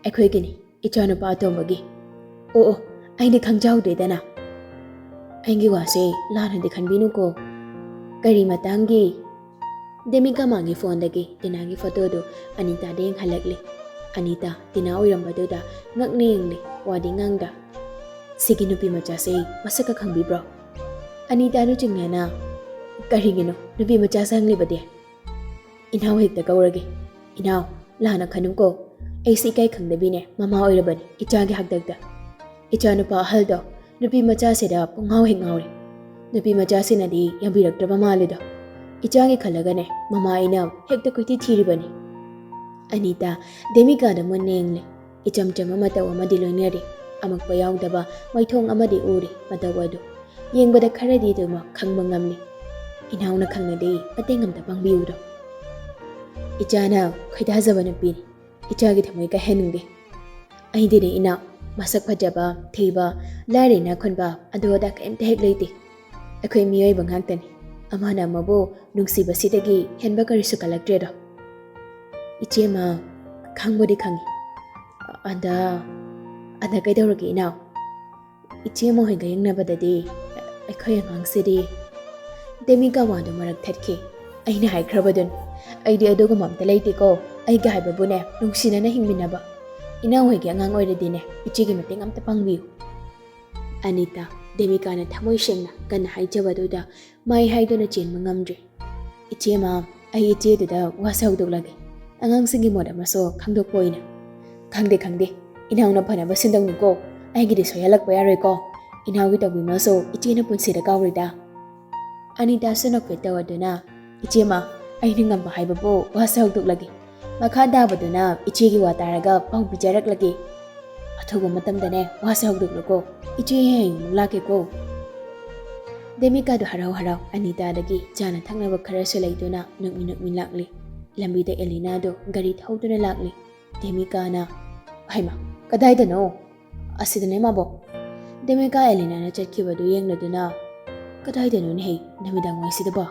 ꯑꯩꯈꯣꯏꯒꯤꯅꯤ, ꯏꯆꯥꯅꯨꯄꯥ ꯑꯇꯣꯝꯕꯒꯤ꯫" "ꯑꯣ, ꯑꯣ, ꯑꯩꯗꯤ ꯈꯪꯖꯍꯧꯗꯦꯗꯅ꯫ ꯑꯩꯒꯤ ꯋꯥꯁꯦ ꯂꯥꯟꯅꯗꯤ ꯈꯟꯕꯤꯅꯨꯀꯣ꯫ ꯀꯔꯤ ꯃꯇꯥꯡꯒꯤ? ꯗꯦꯃꯤꯀꯥ ꯃꯥꯒꯤ ꯐꯣꯟꯗꯒꯤ ꯇꯤꯅꯥꯒꯤ ꯐꯣꯇꯣꯗꯨ ꯑꯅꯤꯇꯥꯗ ꯌꯦꯡꯍꯜꯂꯛꯂꯦ꯫ ꯑꯅꯤꯇꯥ ꯇꯤꯅꯥ ꯑꯣꯏꯔꯝꯕꯗꯨꯗ ꯉꯛꯅ ꯌꯦꯡꯂꯦ, ꯋꯥꯗꯤ ꯉꯥꯡꯗ꯫ "ꯁꯤꯒꯤ ꯅꯨꯄꯤ ꯃꯆꯥꯁꯦ ꯃꯁꯛꯀ ꯈꯪꯕꯤꯕ꯭ꯔꯣ?" ꯑꯅꯤꯇꯥꯗꯨ ꯆꯤꯡꯅꯅ, "ꯀꯔꯤꯒꯤꯅꯣ ꯅꯨꯄꯤ ꯃꯆꯥꯁꯦ ꯍꯪꯂꯤꯕꯗꯤ?" "ꯏꯅꯥꯎ ꯍꯦꯛꯇ ꯀꯧꯔꯒꯦ꯫ ꯏꯅꯥꯎ, ꯂꯥꯟꯅ ꯈꯟꯅꯨꯀꯣ꯫ ꯑꯩꯁꯦ ꯏꯀꯥꯏ ꯈꯪꯗꯕꯤꯅꯦ ꯃꯃꯥ ꯑꯣꯏꯔꯕꯅꯤ ꯏꯆꯥꯒꯤ ꯍꯥꯛꯇꯛꯇ꯫ ꯏꯆꯥꯅꯨꯄꯥ ꯑꯍꯜꯗꯣ ꯅꯨꯄꯤ ꯃꯆꯥꯁꯤꯗ ꯄꯨꯡꯉꯥꯎ ꯍꯦꯛ ꯉꯥꯎꯔꯦ꯫ ꯅꯨꯄꯤ ꯃꯆꯥꯁꯤꯅꯗꯤ ꯌꯥꯕꯤꯔꯛꯇ꯭ꯔꯕ ꯃꯥꯜꯂꯦꯗꯣ꯫ ꯏꯆꯥꯒꯤ ꯈꯜꯂꯒꯅꯦ ꯃꯃꯥ ꯑꯩꯅ ꯍꯦꯛꯇ ꯀꯣꯏꯊꯤ ꯊꯤꯔꯤꯕꯅꯤ꯫" ꯑꯅꯤꯇꯥ ꯗꯦꯃꯤꯀꯥꯗ ꯃꯨꯟꯅ ꯌꯦꯡꯂꯦ꯫ ꯏꯆꯝ ꯆꯝꯕ ꯃꯇꯧ ꯑꯃꯗꯤ ꯂꯣꯏꯅꯔꯤ꯫ ꯑꯃꯛꯄ ꯌꯥꯎꯗꯕ ꯃꯥꯏꯊꯣꯡ ꯑꯃꯗꯤ ꯎꯔꯤ ꯃꯇꯧ ꯑꯗꯨ꯫ ꯌꯦꯡꯕꯗ ꯈꯔꯗꯤ ꯑꯗꯨꯃꯛ ꯈꯪꯕ ꯉꯝꯃꯤ꯫ ꯏꯅꯥꯎꯅ ꯈꯪꯂꯗꯤ ꯃꯇꯦꯡ ꯑꯝꯇ ꯄꯥꯡꯕꯤꯌꯨꯗꯣ꯫ ꯏꯆꯥꯅ ꯈꯣꯏꯗꯥꯖꯕ ꯅꯨꯄꯤꯅꯤ꯫ ꯏꯆꯥꯒꯤ ꯊꯃꯣꯏ ꯀꯥꯏꯍꯟꯅꯤꯡꯗꯦ꯫ ꯑꯩꯗꯤꯅꯦ ꯏꯅꯥꯎ, ꯃꯁꯛ ꯐꯖꯕ, ꯊꯤꯕ, ꯂꯥꯏꯔ ꯏꯅꯥꯛ ꯈꯨꯟꯕ, ꯑꯗꯨ ꯑꯗꯥ ꯀꯔꯤꯝꯇ ꯍꯦꯛ ꯂꯩꯇꯦ꯫ ꯑꯩꯈꯣꯏ ꯃꯤꯑꯣꯏꯕ ꯉꯥꯛꯇꯅꯤ꯫ ꯑꯃꯅ ꯑꯃꯕꯨ ꯅꯨꯡꯁꯤꯕꯁꯤꯗꯒꯤ ꯍꯦꯟꯕ ꯀꯔꯤꯁꯨ ꯀꯜꯂꯛꯇ꯭ꯔꯦꯗꯣ꯫ ꯏꯆꯦꯃ, ꯈꯪꯕꯨꯗꯤ ꯈꯪꯉꯤ꯫ ꯑꯗ, ꯑꯗ ꯀꯩꯗꯧꯔꯒꯦ ꯏꯅꯥꯎ? ꯏꯆꯦ ꯃꯈꯣꯏꯒ ꯌꯦꯡꯅꯕꯗꯗꯤ ꯑꯩꯈꯣꯏ ꯑꯉꯥꯡꯁꯤꯗꯤ꯫ ꯗꯦꯃꯤꯀꯥ ꯋꯥꯗꯨ ꯃꯔꯛ ꯊꯠꯈꯤ꯫ ꯑꯩꯅ ꯍꯥꯏꯈ꯭ꯔꯕꯗꯨꯅꯤ, ꯑꯩꯗꯤ ꯑꯗꯨꯒꯨꯝꯕ ꯑꯝꯇ ꯂꯩꯇꯦꯀꯣ꯫ ꯑꯩꯒ ꯍꯥꯏꯕꯕꯨꯅꯦ, ꯅꯨꯡꯁꯤꯅꯅ ꯍꯤꯡꯃꯤꯟꯅꯕ꯫ ꯏꯅꯥꯎ ꯍꯣꯏꯒꯤ ꯑꯉꯥꯡ ꯑꯣꯏꯔꯗꯤꯅꯦ, ꯏꯆꯦꯒꯤ ꯃꯇꯦꯡ ꯑꯝꯇ ꯄꯥꯡꯕꯤꯌꯨ꯫ ꯑꯅꯤꯇꯥ, ꯗꯦꯃꯤꯀꯥꯅ ꯊꯃꯣꯏ ꯁꯦꯡꯅ ꯀꯟꯅ ꯍꯥꯏꯖꯕꯗꯨꯗ ꯃꯥꯏ ꯍꯥꯏꯗꯨꯅ ꯆꯦꯟꯕ ꯉꯝꯗ꯭ꯔꯦ꯫ "ꯏꯆꯦꯃ, ꯑꯩ ꯏꯆꯦꯗꯨꯗ ꯋꯥꯁꯦ ꯍꯧꯗꯣꯛꯂꯒꯦ꯫ ꯑꯉꯥꯡꯁꯤꯡꯒꯤ ꯃꯣꯠ ꯑꯃꯁꯨ ꯈꯪꯗꯣꯛꯄ ꯑꯣꯏꯅ꯫" "ꯈꯪꯗꯦ, ꯈꯪꯗꯦ꯫ ꯏꯅꯥꯎꯅ ꯐꯅꯕ ꯁꯤꯟꯗꯧꯅꯤꯀꯣ꯫ ꯑꯩꯒꯤꯗꯤ ꯁꯣꯏꯍꯜꯂꯛꯄ ꯌꯥꯔꯣꯏꯀꯣ꯫ ꯏꯅꯥꯎꯒꯤ ꯇꯧꯕꯤꯃꯜꯁꯨ ꯏꯆꯦꯅ ꯄꯨꯟꯁꯤꯗ ꯀꯥꯎꯔꯣꯏꯗ꯫" ꯑꯅꯤꯇꯥꯁꯨ ꯅꯣꯛꯐꯦꯠ ꯇꯧꯔꯗꯨꯅ, "ꯏꯆꯦꯃ, ꯑꯩꯅ ꯉꯝꯕ ꯍꯥꯏꯕꯕꯨ ꯋꯥꯁꯦ ꯍꯧꯗꯣꯛꯂꯒꯦ꯫ ꯃꯈꯥ ꯇꯥꯕꯗꯨꯅ ꯏꯆꯦꯒꯤ ꯋꯥ ꯇꯥꯔꯒ ꯄꯥꯎ ꯄꯤꯖꯔꯛꯂꯒꯦ꯫ ꯑꯊꯨꯕ ꯃꯇꯝꯗꯅꯦ ꯋꯥꯁꯦ ꯍꯧꯗꯣꯛꯂꯨꯀꯣ꯫ ꯏꯆꯦ ꯍꯌꯦꯡ ꯑꯃꯨꯛ ꯂꯥꯛꯀꯦꯀꯣ꯫" ꯗꯦꯃꯤꯀꯥꯗꯣ ꯍꯔꯥꯎ ꯍꯔꯥꯎ ꯑꯅꯤꯇꯥꯗꯒꯤ ꯆꯥꯅ ꯊꯛꯅꯕ ꯈꯔꯁꯨ ꯂꯩꯗꯨꯅ ꯅꯣꯛꯃꯤ ꯅꯣꯛꯃꯤ ꯂꯥꯛꯂꯤ꯫ ꯂꯝꯕꯤꯗ ꯑꯦꯂꯤꯅꯥꯗꯣ ꯒꯥꯔꯤ ꯊꯧꯗꯨꯅ ꯂꯥꯛꯂꯤ꯫ ꯗꯦꯃꯤꯀꯥꯅ, "ꯍꯩꯃꯥ, ꯀꯗꯥꯏꯗꯅꯣ?" "ꯑꯁꯤꯗꯅꯦ ꯃꯥꯕꯣꯛ꯫" ꯗꯦꯃꯤꯀꯥ ꯑꯦꯂꯤꯅꯥꯅ ꯆꯠꯈꯤꯕꯗꯨ ꯌꯦꯡꯂꯗꯨꯅ, "ꯀꯗꯥꯏꯗꯅꯣꯅꯦꯍꯦ ꯅꯨꯃꯤꯗꯥꯡ ꯋꯥꯏꯁꯤꯗꯕꯣ?"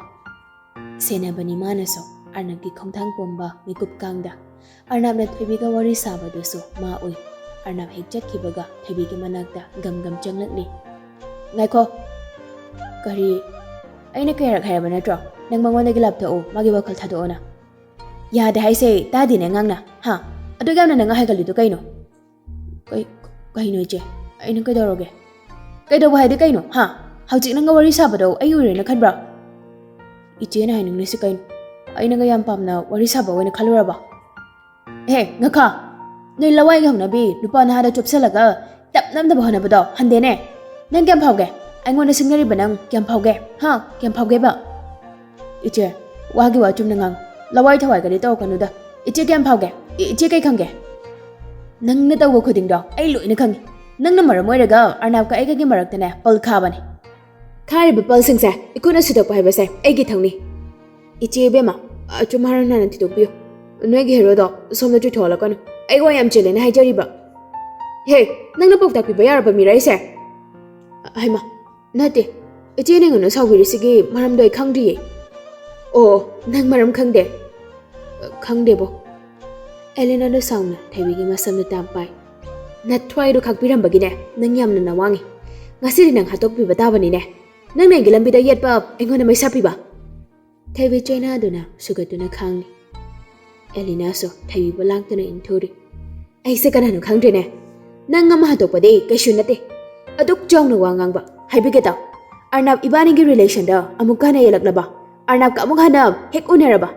ꯁꯦꯟꯅꯕꯅꯤ ꯃꯥꯅꯁꯨ꯫ ꯑꯔꯅꯕꯀꯤ ꯈꯣꯡꯊꯥꯡ ꯄꯣꯝꯕ ꯃꯤꯀꯨꯞ ꯀꯥꯡꯗ ꯑꯔꯅꯕꯅ ꯊꯣꯏꯕꯤꯒ ꯋꯥꯔꯤ ꯁꯥꯕꯗꯨꯁꯨ ꯃꯥ ꯎꯏ꯫ ꯑꯔꯅꯕ ꯍꯦꯛ ꯆꯠꯈꯤꯕꯒ ꯊꯣꯏꯕꯤꯒꯤ ꯃꯅꯥꯛꯇ ꯒꯝ ꯒꯝ ꯆꯪꯂꯛꯂꯤ꯫ "ꯉꯥꯏꯈꯣ꯫ ꯀꯔꯤ? ꯑꯩꯅ ꯀꯌꯥꯔꯛ ꯍꯥꯏꯔꯕ ꯅꯠꯇ꯭ꯔꯣ? ꯅꯪ ꯃꯉꯣꯟꯗꯒꯤ ꯂꯥꯞꯊꯣꯛꯎ, ꯃꯥꯒꯤ ꯋꯥꯈꯜ ꯊꯥꯗꯣꯛꯑꯣꯅ꯫" "ꯌꯥꯗꯦ ꯍꯥꯏꯁꯦ ꯇꯥꯗꯦꯅꯦ ꯑꯉꯥꯡꯅ꯫ ꯍꯥ? ꯑꯗꯨꯛ ꯌꯥꯝꯅ ꯅꯪ ꯍꯥꯏꯒꯠꯂꯤꯗꯣ ꯀꯩꯅꯣ?" "ꯀꯩ-, ꯀꯩꯅꯣ ꯏꯆꯦ? ꯑꯩꯅ ꯀꯩꯗꯧꯔꯒꯦ?" "ꯀꯩꯗꯧꯕ ꯍꯥꯏꯗꯤ ꯀꯩꯅꯣ? ꯍꯥ? ꯍꯧꯖꯤꯛ ꯅꯪꯒ ꯋꯥꯔꯤ ꯁꯥꯕꯗꯣ ꯑꯩ ꯎꯔꯦꯅ ꯈꯟꯕ꯭ꯔꯥ?" "ꯏꯆꯦꯅ ꯍꯥꯏꯅꯤꯡꯂꯤꯁꯤ ꯀꯩꯅꯣ? ꯑꯩꯅꯒ ꯌꯥꯝ ꯄꯥꯝꯅ ꯋꯥꯔꯤ ꯁꯥꯕ ꯑꯣꯏꯅ ꯈꯜꯂꯨꯔꯕ?" "ꯍꯦ, ꯉꯈꯥ! ꯅꯣꯏ ꯂꯋꯥꯏꯒꯤ ꯍꯧꯅꯕꯤ ꯅꯨꯄꯥ ꯅꯍꯥꯗ ꯆꯨꯞꯁꯜꯂꯒ ꯇꯞ ꯅꯝꯅꯕ ꯍꯣꯠꯅꯕꯗꯣ ꯍꯟꯗꯦꯅꯦ꯫ ꯅꯪ ꯀꯌꯥꯝ ꯐꯥꯎꯒꯦ? ꯑꯩꯉꯣꯟꯗ ꯁꯤꯡꯅꯔꯤꯕ ꯅꯪ ꯀꯌꯥꯝ ꯐꯥꯎꯒꯦ? ꯍꯥ? ꯀꯌꯥꯝ ꯐꯥꯎꯒꯦꯕ?" "ꯏꯆꯦ, ꯋꯥꯒꯤ ꯋꯥ ꯆꯨꯝꯅ ꯉꯥꯡꯉꯨ꯫ ꯂꯋꯥꯏ ꯊꯋꯥꯏꯒꯗꯤ ꯇꯧꯔꯛꯀꯅꯨꯗ꯫ ꯏꯆꯦ ꯀꯌꯥꯝ ꯐꯥꯎꯒꯦ? ꯏ-, ꯏꯆꯦ ꯀꯩ ꯈꯪꯒꯦ? ꯅꯪꯅ ꯇꯧꯕ ꯈꯨꯗꯤꯡꯗꯣ ꯑꯩ ꯂꯣꯏꯅ ꯈꯪꯉꯤ꯫ ꯅꯪꯅ ꯃꯔꯝ ꯑꯣꯏꯔꯒ ꯑꯔꯅꯥꯕꯀ ꯑꯩꯒꯒꯤ ꯃꯔꯛꯇꯅꯦ ꯄꯜ ꯈꯥꯕꯅꯦ꯫" "ꯈꯥꯔꯤꯕ ꯄꯜꯁꯤꯡꯁꯦ ꯏꯈꯨꯠꯅ ꯁꯨꯗꯣꯛꯄ ꯍꯥꯏꯕꯁꯦ ꯑꯩꯒꯤ ꯏꯊꯧꯅꯤ꯫" "ꯏꯆꯦ ꯏꯕꯦꯝꯃ, ꯑꯆꯨꯝ ꯑꯔꯥꯟ ꯍꯥꯟꯅ ꯊꯤꯗꯣꯛꯄꯤꯌꯨ꯫ ꯅꯣꯏꯒꯤ ꯍꯦꯔꯣꯗꯣ ꯁꯣꯝꯗ ꯆꯨꯊꯣꯛꯍꯜꯂꯛꯀꯅꯨ꯫ ꯑꯩ ꯋꯥ ꯌꯥꯝ ꯆꯦꯜꯂꯦꯅ ꯍꯥꯏꯖꯔꯤꯕ꯫" "ꯍꯦ, ꯅꯪꯅ ꯄꯥꯎꯇꯥꯛ ꯄꯤꯕ ꯌꯥꯔꯕ ꯃꯤꯔ ꯑꯩꯁꯦ?" "ꯍꯩꯃꯥ, ꯅꯠꯇꯦ꯫ ꯏꯆꯦꯅ ꯑꯩꯉꯣꯟꯗ ꯁꯥꯎꯕꯤꯔꯤꯁꯤꯒꯤ ꯃꯔꯝꯗꯣ ꯑꯩ ꯈꯪꯗ꯭ꯔꯤꯌꯦ꯫" "ꯑꯣ, ꯅꯪ ꯃꯔꯝ ꯈꯪꯗꯦ?" "ꯈꯪꯗꯦꯕꯣ꯫" ꯑꯦꯂꯤꯅꯥꯗꯣ ꯁꯥꯎꯅ ꯊꯣꯏꯕꯤꯒꯤ ꯃꯁꯝꯗ ꯇꯥꯞ ꯄꯥꯏ꯫ "ꯅꯊ꯭ꯋꯥꯏꯗꯣ ꯈꯥꯛꯄꯤꯔꯝꯕꯒꯤꯅꯦ, ꯅꯪ ꯌꯥꯝꯅ ꯅꯋꯥꯡꯉꯤ꯫ ꯉꯁꯤꯗꯤ ꯅꯪ ꯍꯥꯠꯇꯣꯛꯄꯤꯕ ꯇꯥꯕꯅꯤꯅꯦ꯫ ꯅꯪꯅ ꯑꯩꯒꯤ ꯂꯝꯕꯤꯗ ꯌꯦꯠꯄ, ꯑꯩꯉꯣꯟꯗ ꯃꯩꯁꯥ ꯄꯤꯕ꯫" ꯊꯣꯏꯕꯤ ꯆꯩꯅꯥꯗꯨꯅ ꯁꯨꯒꯠꯇꯨꯅ ꯈꯥꯡꯂꯤ꯫ ꯑꯦꯂꯤꯅꯥꯁꯨ ꯊꯣꯏꯕꯤꯕꯨ ꯂꯥꯡꯗꯨꯅ ꯏꯟꯊꯨꯔꯤ꯫ "ꯑꯩꯁꯦ ꯀꯅꯥꯅꯣ ꯈꯪꯗ꯭ꯔꯦꯅꯦ꯫ ꯅꯪ ꯑꯃ ꯍꯥꯠꯇꯣꯛꯄꯗꯤ ꯀꯩꯁꯨ ꯅꯠꯇꯦ꯫ ꯑꯗꯨꯛ ꯆꯥꯎꯅ ꯋꯥ ꯉꯥꯡꯕ꯫ ꯍꯥꯏꯕꯤꯒꯦ ꯇꯥꯎ꯫ ꯑꯔꯅꯥꯕ ꯏꯕꯥꯅꯤꯒꯤ ꯔꯤꯂꯦꯁꯟꯗ ꯑꯃꯨꯛꯀ ꯍꯟꯅ ꯌꯦꯜꯂꯛꯅꯕ꯫ ꯑꯔꯅꯥꯕꯀ ꯑꯃꯨꯛ ꯍꯟꯅ ꯍꯦꯛ ꯎꯅꯔꯕ,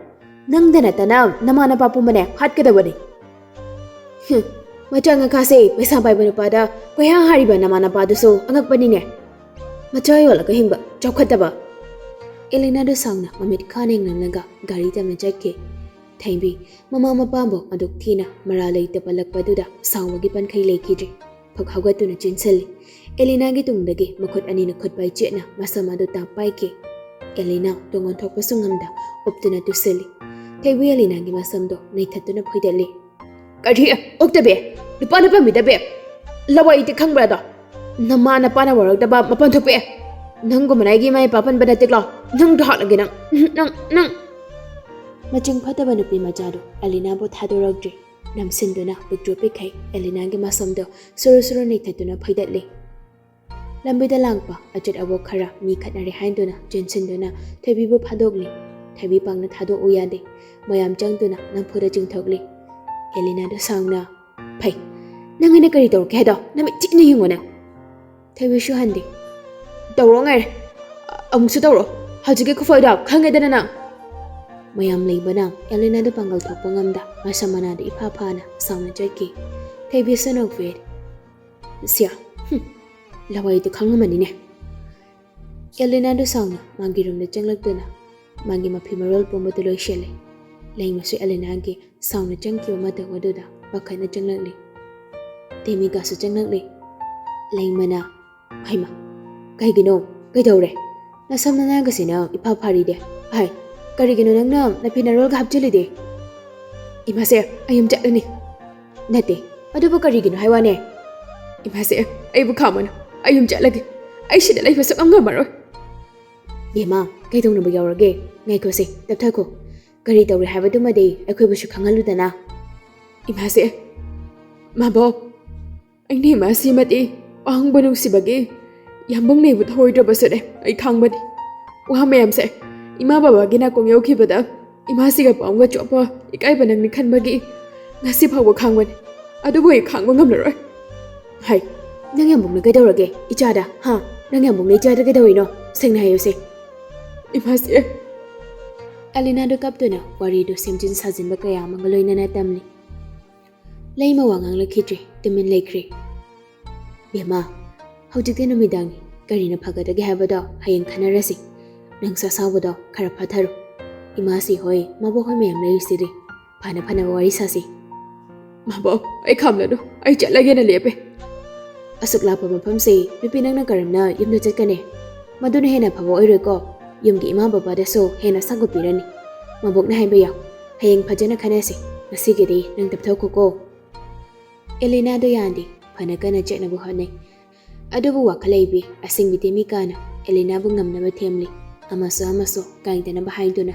ꯅꯪꯗ ꯅꯠꯇꯅ ꯅꯃꯥ ꯅꯄꯥ ꯄꯨꯝꯕꯅꯦ ꯍꯥꯠꯀꯗꯕꯅꯤ꯫" "ꯍꯨꯝ, ꯃꯆꯥ ꯉꯥꯈꯥꯁꯦ ꯄꯩꯁꯥ ꯄꯥꯏꯕ ꯅꯨꯄꯥꯗ ꯀꯣꯏꯍꯥ ꯍꯥꯔꯤꯕ ꯅꯃꯥ ꯅꯄꯥꯗꯨꯁꯨ ꯑꯉꯛꯄꯅꯤꯅꯦ꯫ ꯃꯆꯥ ꯌꯣꯜꯂꯒ ꯍꯤꯡꯕ ꯆꯥꯎꯈꯠꯇꯕ꯫" ꯑꯦꯂꯤꯅꯥꯗꯣ ꯁꯥꯎꯅ ꯃꯃꯤꯠ ꯈꯥꯅ ꯌꯦꯡꯂꯝꯂꯒ ꯒꯥꯔꯤ ꯇꯝꯅ ꯆꯠꯈꯤ꯫ ꯊꯣꯏꯕꯤ ꯃꯃꯥ ꯃꯄꯥꯕꯨ ꯑꯗꯨꯛ ꯊꯤꯅ ꯃꯔꯥꯜ ꯂꯩꯇ ꯄꯜꯂꯛꯄꯗꯨꯗ ꯁꯥꯎꯕꯒꯤ ꯄꯟꯈꯩ ꯂꯩꯈꯤꯗ꯭ꯔꯦ꯫ ꯐꯛ ꯍꯧꯒꯠꯇꯨꯅ ꯆꯦꯟꯁꯤꯜꯂꯤ꯫ ꯑꯦꯂꯤꯅꯥꯒꯤ ꯇꯨꯡꯗꯒꯤ ꯃꯈꯨꯠ ꯑꯅꯤꯅ ꯈꯨꯠ ꯄꯥꯏꯆꯦꯠꯅ ꯃꯁꯝ ꯑꯗꯨ ꯇꯥꯞ ꯄꯥꯏꯈꯤ꯫ ꯑꯦꯂꯤꯅꯥ ꯇꯨꯡ ꯑꯣꯟꯊꯣꯛꯄꯁꯨ ꯉꯝꯗ ꯎꯞꯇꯨꯅ ꯇꯨꯁꯤꯜꯂꯤ꯫ ꯊꯣꯏꯕꯤ ꯑꯦꯂꯤꯅꯥꯒꯤ ꯃꯁꯝꯗꯣ ꯅꯩꯊꯠꯇꯨꯅ ꯐꯣꯏꯗꯠꯂꯤ꯫ "ꯀꯔꯤ? ꯑꯣꯛꯇꯕꯤ? ꯅꯨꯄꯥꯅ ꯄꯥꯝꯕꯤꯗꯕꯤ? ꯂꯋꯥꯏ ꯏꯇꯤꯛ ꯈꯪꯕ꯭ꯔꯥ ꯑꯗꯣ? ꯅꯃꯥ ꯅꯄꯥꯅ ꯋꯥꯔꯛꯇꯕ ꯃꯄꯥꯟ ꯊꯣꯛꯄꯤ? ꯅꯪꯒꯨꯝꯕꯅ ꯑꯩꯒꯤ ꯏꯃꯥ ꯏꯄꯥ ꯄꯟꯕ ꯅꯠꯇꯦꯀꯣ? ꯅꯪꯗꯣ ꯍꯥꯠꯂꯒꯦ ꯅꯪ꯫ ꯅꯪ, ꯅꯪ꯫" ꯃꯆꯤꯡ ꯐꯠꯇꯕ ꯅꯨꯄꯤ ꯃꯆꯥꯗꯣ ꯑꯦꯂꯤꯅꯥꯕꯨ ꯊꯥꯗꯣꯔꯛꯇ꯭ꯔꯤ꯫ ꯅꯝꯁꯤꯟꯗꯨꯅ ꯄꯤꯛꯇ꯭ꯔꯨ ꯄꯤꯛꯈꯩ ꯑꯦꯂꯤꯅꯥꯒꯤ ꯃꯁꯝꯗꯣ ꯁꯨꯔꯨ ꯁꯨꯔꯨ ꯅꯩꯊꯠꯇꯨꯅ ꯐꯣꯏꯗꯠꯂꯤ꯫ ꯂꯝꯕꯤꯗ ꯂꯥꯛꯄ ꯑꯆꯠ ꯑꯋꯣꯛ ꯈꯔ ꯃꯤ ꯈꯠꯅꯔꯦ ꯍꯥꯏꯗꯨꯅ ꯆꯦꯟꯁꯤꯟꯗꯨꯅ ꯊꯣꯏꯕꯤꯕꯨ ꯐꯥꯗꯣꯛꯂꯤ꯫ ꯊꯣꯏꯕꯤ ꯄꯥꯛꯅ ꯊꯥꯗꯣꯛꯎ ꯌꯥꯗꯦ꯫ ꯃꯌꯥꯝ ꯆꯪꯗꯨꯅ ꯅꯝꯐꯨꯗ ꯆꯤꯡꯊꯣꯛꯂꯤ꯫ ꯑꯦꯂꯤꯅꯥꯗ ꯁꯥꯎꯅ, "ꯐꯩ, ꯅꯪ ꯑꯩꯅ ꯀꯔꯤ ꯇꯧꯔꯛꯀꯦ ꯍꯥꯏꯗꯣ ꯅꯃꯤꯠ ꯆꯤꯠꯅ ꯌꯦꯡꯉꯣ ꯅꯪ!" ꯊꯣꯏꯕꯤꯁꯨ ꯍꯟꯗꯦ꯫ "ꯇꯧꯔꯣ ꯉꯥꯏꯔꯦ꯫ ꯑꯃꯨꯛꯁꯨ ꯇꯧꯔꯣ꯫ ꯍꯧꯖꯤꯛꯀꯤ ꯈꯨꯐꯣꯏꯗꯣ ꯈꯪꯉꯦꯗꯅ ꯅꯪ!" ꯃꯌꯥꯝ ꯂꯩꯕꯅ ꯑꯦꯂꯤꯅꯥꯗ ꯄꯥꯡꯒꯜ ꯊꯣꯛꯄ ꯉꯝꯗ ꯃꯁꯝ ꯃꯅꯥꯗ ꯏꯐꯥ ꯐꯥꯅ ꯁꯥꯎꯅ ꯆꯠꯈꯤ꯫ ꯊꯣꯏꯕꯤꯁꯨ ꯅꯣꯛꯐꯦ꯫ "ꯁꯤꯌꯥ, ꯍꯨꯝ, ꯂꯋꯥꯏꯗꯨ ꯈꯪꯉꯝꯃꯅꯤꯅꯦ!" ꯑꯦꯂꯤꯅꯥꯗꯨ ꯁꯥꯎꯅ ꯃꯥꯒꯤ ꯔꯨꯝꯗ ꯆꯪꯂꯛꯇꯨꯅ ꯃꯥꯒꯤ ꯃꯐꯤ ꯃꯔꯣꯜ ꯄꯨꯝꯕꯗꯨ ꯂꯣꯏꯁꯤꯜꯂꯦ꯫ ꯂꯩꯃꯁꯨ ꯑꯦꯂꯤꯅꯥꯒꯤ ꯁꯥꯎꯅ ꯆꯪꯈꯤꯕ ꯃꯇꯧ ꯑꯗꯨꯗ ꯄꯥꯈꯠꯅ ꯆꯪꯂꯛꯂꯤ꯫ ꯇꯦꯃꯤꯀꯥꯁꯨ ꯆꯪꯂꯛꯂꯤ꯫ ꯂꯩꯃꯅ, "ꯍꯩꯃ, ꯀꯩꯒꯤꯅꯣ? ꯀꯩꯗꯧꯔꯦ? ꯅꯁꯝ ꯅꯅꯥꯒꯁꯤꯅ ꯏꯐꯥ ꯐꯥꯔꯤꯗꯦ꯫ ꯍꯥꯏ, ꯀꯔꯤꯒꯤꯅꯣ ꯅꯪꯅ ꯅꯐꯤ ꯅꯔꯣꯜꯒ ꯍꯥꯞꯆꯤꯜꯂꯤꯗꯤ?" "ꯏꯃꯥꯁꯦ, ꯑꯩ ꯌꯨꯝ ꯆꯠꯂꯅꯤ꯫" "ꯅꯠꯇꯦ, ꯑꯗꯨꯕꯨ ꯀꯔꯤꯒꯤꯅꯣ ꯍꯥꯏ ꯋꯥꯅꯦ?" "ꯏꯃꯥꯁꯦ, ꯑꯩꯕꯨ ꯈꯥꯝꯃꯅꯨ꯫ ꯑꯩ ꯌꯨꯝ ꯆꯠꯂꯒꯦ꯫ ꯑꯩ ꯁꯤꯗ ꯂꯩꯕ ꯁꯨꯛꯉꯝ ꯉꯝꯃꯔꯣꯏ꯫" "ꯕꯦꯝꯃ, ꯀꯩꯗꯧꯅꯕ ꯌꯥꯎꯔꯒꯦ? ꯉꯥꯏꯈꯣꯁꯦ, ꯇꯞꯊꯈꯣ꯫ ꯀꯔꯤ ꯇꯧꯔꯦ ꯍꯥꯏꯕꯗꯨꯃꯗꯤ ꯑꯩꯈꯣꯏꯕꯨꯁꯨ ꯈꯪꯍꯜꯂꯨꯗꯅ꯫" "ꯏꯃꯥꯁꯦ, ꯃꯥꯕꯣꯛ, ꯑꯩꯅ ꯏꯃꯥꯁꯤꯃꯗꯤ ꯑꯍꯪꯕ ꯅꯨꯡꯁꯤꯕꯒꯤ ꯌꯥꯝꯕꯨꯡ ꯅꯩꯕ ꯊꯧꯑꯣꯏꯗ꯭ꯔꯕꯁꯨꯅꯦ ꯑꯩ ꯈꯥꯡꯕꯅꯤ꯫ ꯋꯥ ꯃꯌꯥꯝꯁꯦ ꯏꯃꯥ ꯕꯕꯥꯒꯤ ꯅꯥꯀꯣꯡ ꯌꯧꯈꯤꯕꯗ ꯏꯃꯥꯁꯤꯒ ꯄꯥꯎꯒ ꯆꯣꯞꯄ ꯏꯀꯥꯏꯕ ꯅꯪꯅꯤ ꯈꯟꯕꯒꯤ ꯉꯁꯤ ꯐꯥꯎꯕ ꯈꯥꯡꯕꯅꯤ꯫ ꯑꯗꯨꯕꯨ ꯑꯩ ꯈꯥꯡꯕ ꯉꯝꯂꯔꯣꯏ꯫" "ꯍꯥꯏ, ꯅꯪ ꯌꯥꯝꯕꯨꯡꯅ ꯀꯩꯗꯧꯔꯒꯦ ꯏꯆꯥꯗ? ꯍꯥ? ꯅꯪ ꯌꯥꯝꯕꯨꯡꯅ ꯏꯆꯥꯗ ꯀꯩꯗꯧꯔꯤꯅꯣ? ꯁꯦꯡꯅ ꯍꯥꯏꯌꯨꯁꯦ꯫" "ꯏꯃꯥꯁꯦ꯫" ꯑꯦꯂꯤꯅꯥꯗꯨ ꯀꯞꯇꯨꯅ ꯋꯥꯔꯤꯗꯨ ꯁꯦꯝꯖꯤꯟ ꯁꯥꯖꯤꯟꯕ ꯀꯌꯥ ꯑꯃꯒ ꯂꯣꯏꯅꯅ ꯇꯝꯂꯤ꯫ ꯂꯩꯃ ꯋꯥ ꯉꯥꯡꯂꯛꯈꯤꯗ꯭ꯔꯦ, ꯇꯨꯃꯤꯟ ꯂꯩꯈ꯭ꯔꯦ꯫ "ꯕꯦꯝꯃ, ꯍꯧꯖꯤꯛꯇꯤ ꯅꯨꯃꯤꯗꯥꯡꯅꯤ, ꯀꯔꯤꯅ ꯐꯒꯗꯒꯦ ꯍꯥꯏꯕꯗꯣ ꯍꯌꯦꯡ ꯈꯟꯅꯔꯁꯤ꯫ ꯅꯪꯁꯨ ꯑꯁꯥꯎꯕꯗꯣ ꯈꯔ ꯐꯥꯊꯔꯣ꯫ ꯏꯃꯥꯁꯤ ꯍꯣꯏ, ꯃꯕꯣꯛ ꯍꯣꯏ ꯃꯌꯥꯝ ꯂꯩꯔꯤꯁꯤꯗꯤ꯫ ꯐꯅ ꯐꯅꯕ ꯋꯥꯔꯤ ꯁꯥꯁꯤ꯫" "ꯃꯕꯣꯛ, ꯑꯩ ꯈꯥꯝꯂꯅꯨ, ꯑꯩ ꯆꯠꯂꯒꯦꯅ ꯂꯦꯞꯄꯦ꯫" "ꯑꯁꯨꯛ ꯂꯥꯞꯄ ꯃꯐꯝꯁꯦ ꯅꯨꯄꯤ ꯅꯪꯅ ꯀꯔꯝꯅ ꯌꯨꯝꯗ ꯆꯠꯀꯅꯤ? ꯃꯗꯨꯅ ꯍꯦꯟꯅ ꯐꯕ ꯑꯣꯏꯔꯣꯏꯀꯣ? ꯌꯨꯝꯒꯤ ꯏꯃꯥ ꯕꯕꯥꯗꯁꯨ ꯍꯦꯟꯅ ꯁꯪꯒꯣꯠꯄꯤꯔꯅꯤ꯫ ꯃꯕꯣꯛꯅ ꯍꯥꯏꯕ ꯌꯥꯎ꯫ ꯍꯌꯦꯡ ꯐꯖꯅ ꯈꯟꯅꯁꯤ꯫ ꯉꯁꯤꯒꯤꯗꯤ ꯅꯪ ꯇꯞꯊꯧꯈꯣꯀꯣ꯫" ꯑꯦꯂꯤꯅꯥꯗꯣ ꯌꯥꯗꯦ꯫ ꯐꯅ ꯀꯟꯅ ꯆꯠꯅꯕ ꯍꯣꯠꯅꯩ꯫ ꯑꯗꯨꯕꯨ ꯋꯥꯈꯜ ꯂꯩꯕꯤ ꯑꯁꯤꯡꯕꯤ ꯇꯦꯃꯤꯀꯥꯅ ꯑꯦꯂꯤꯅꯥꯕꯨ ꯉꯝꯅꯕ ꯊꯦꯝꯂꯤ꯫ ꯑꯃꯁꯨ ꯑꯃꯁꯨ ꯀꯥꯏꯗꯅꯕ ꯍꯥꯏꯗꯨꯅ꯫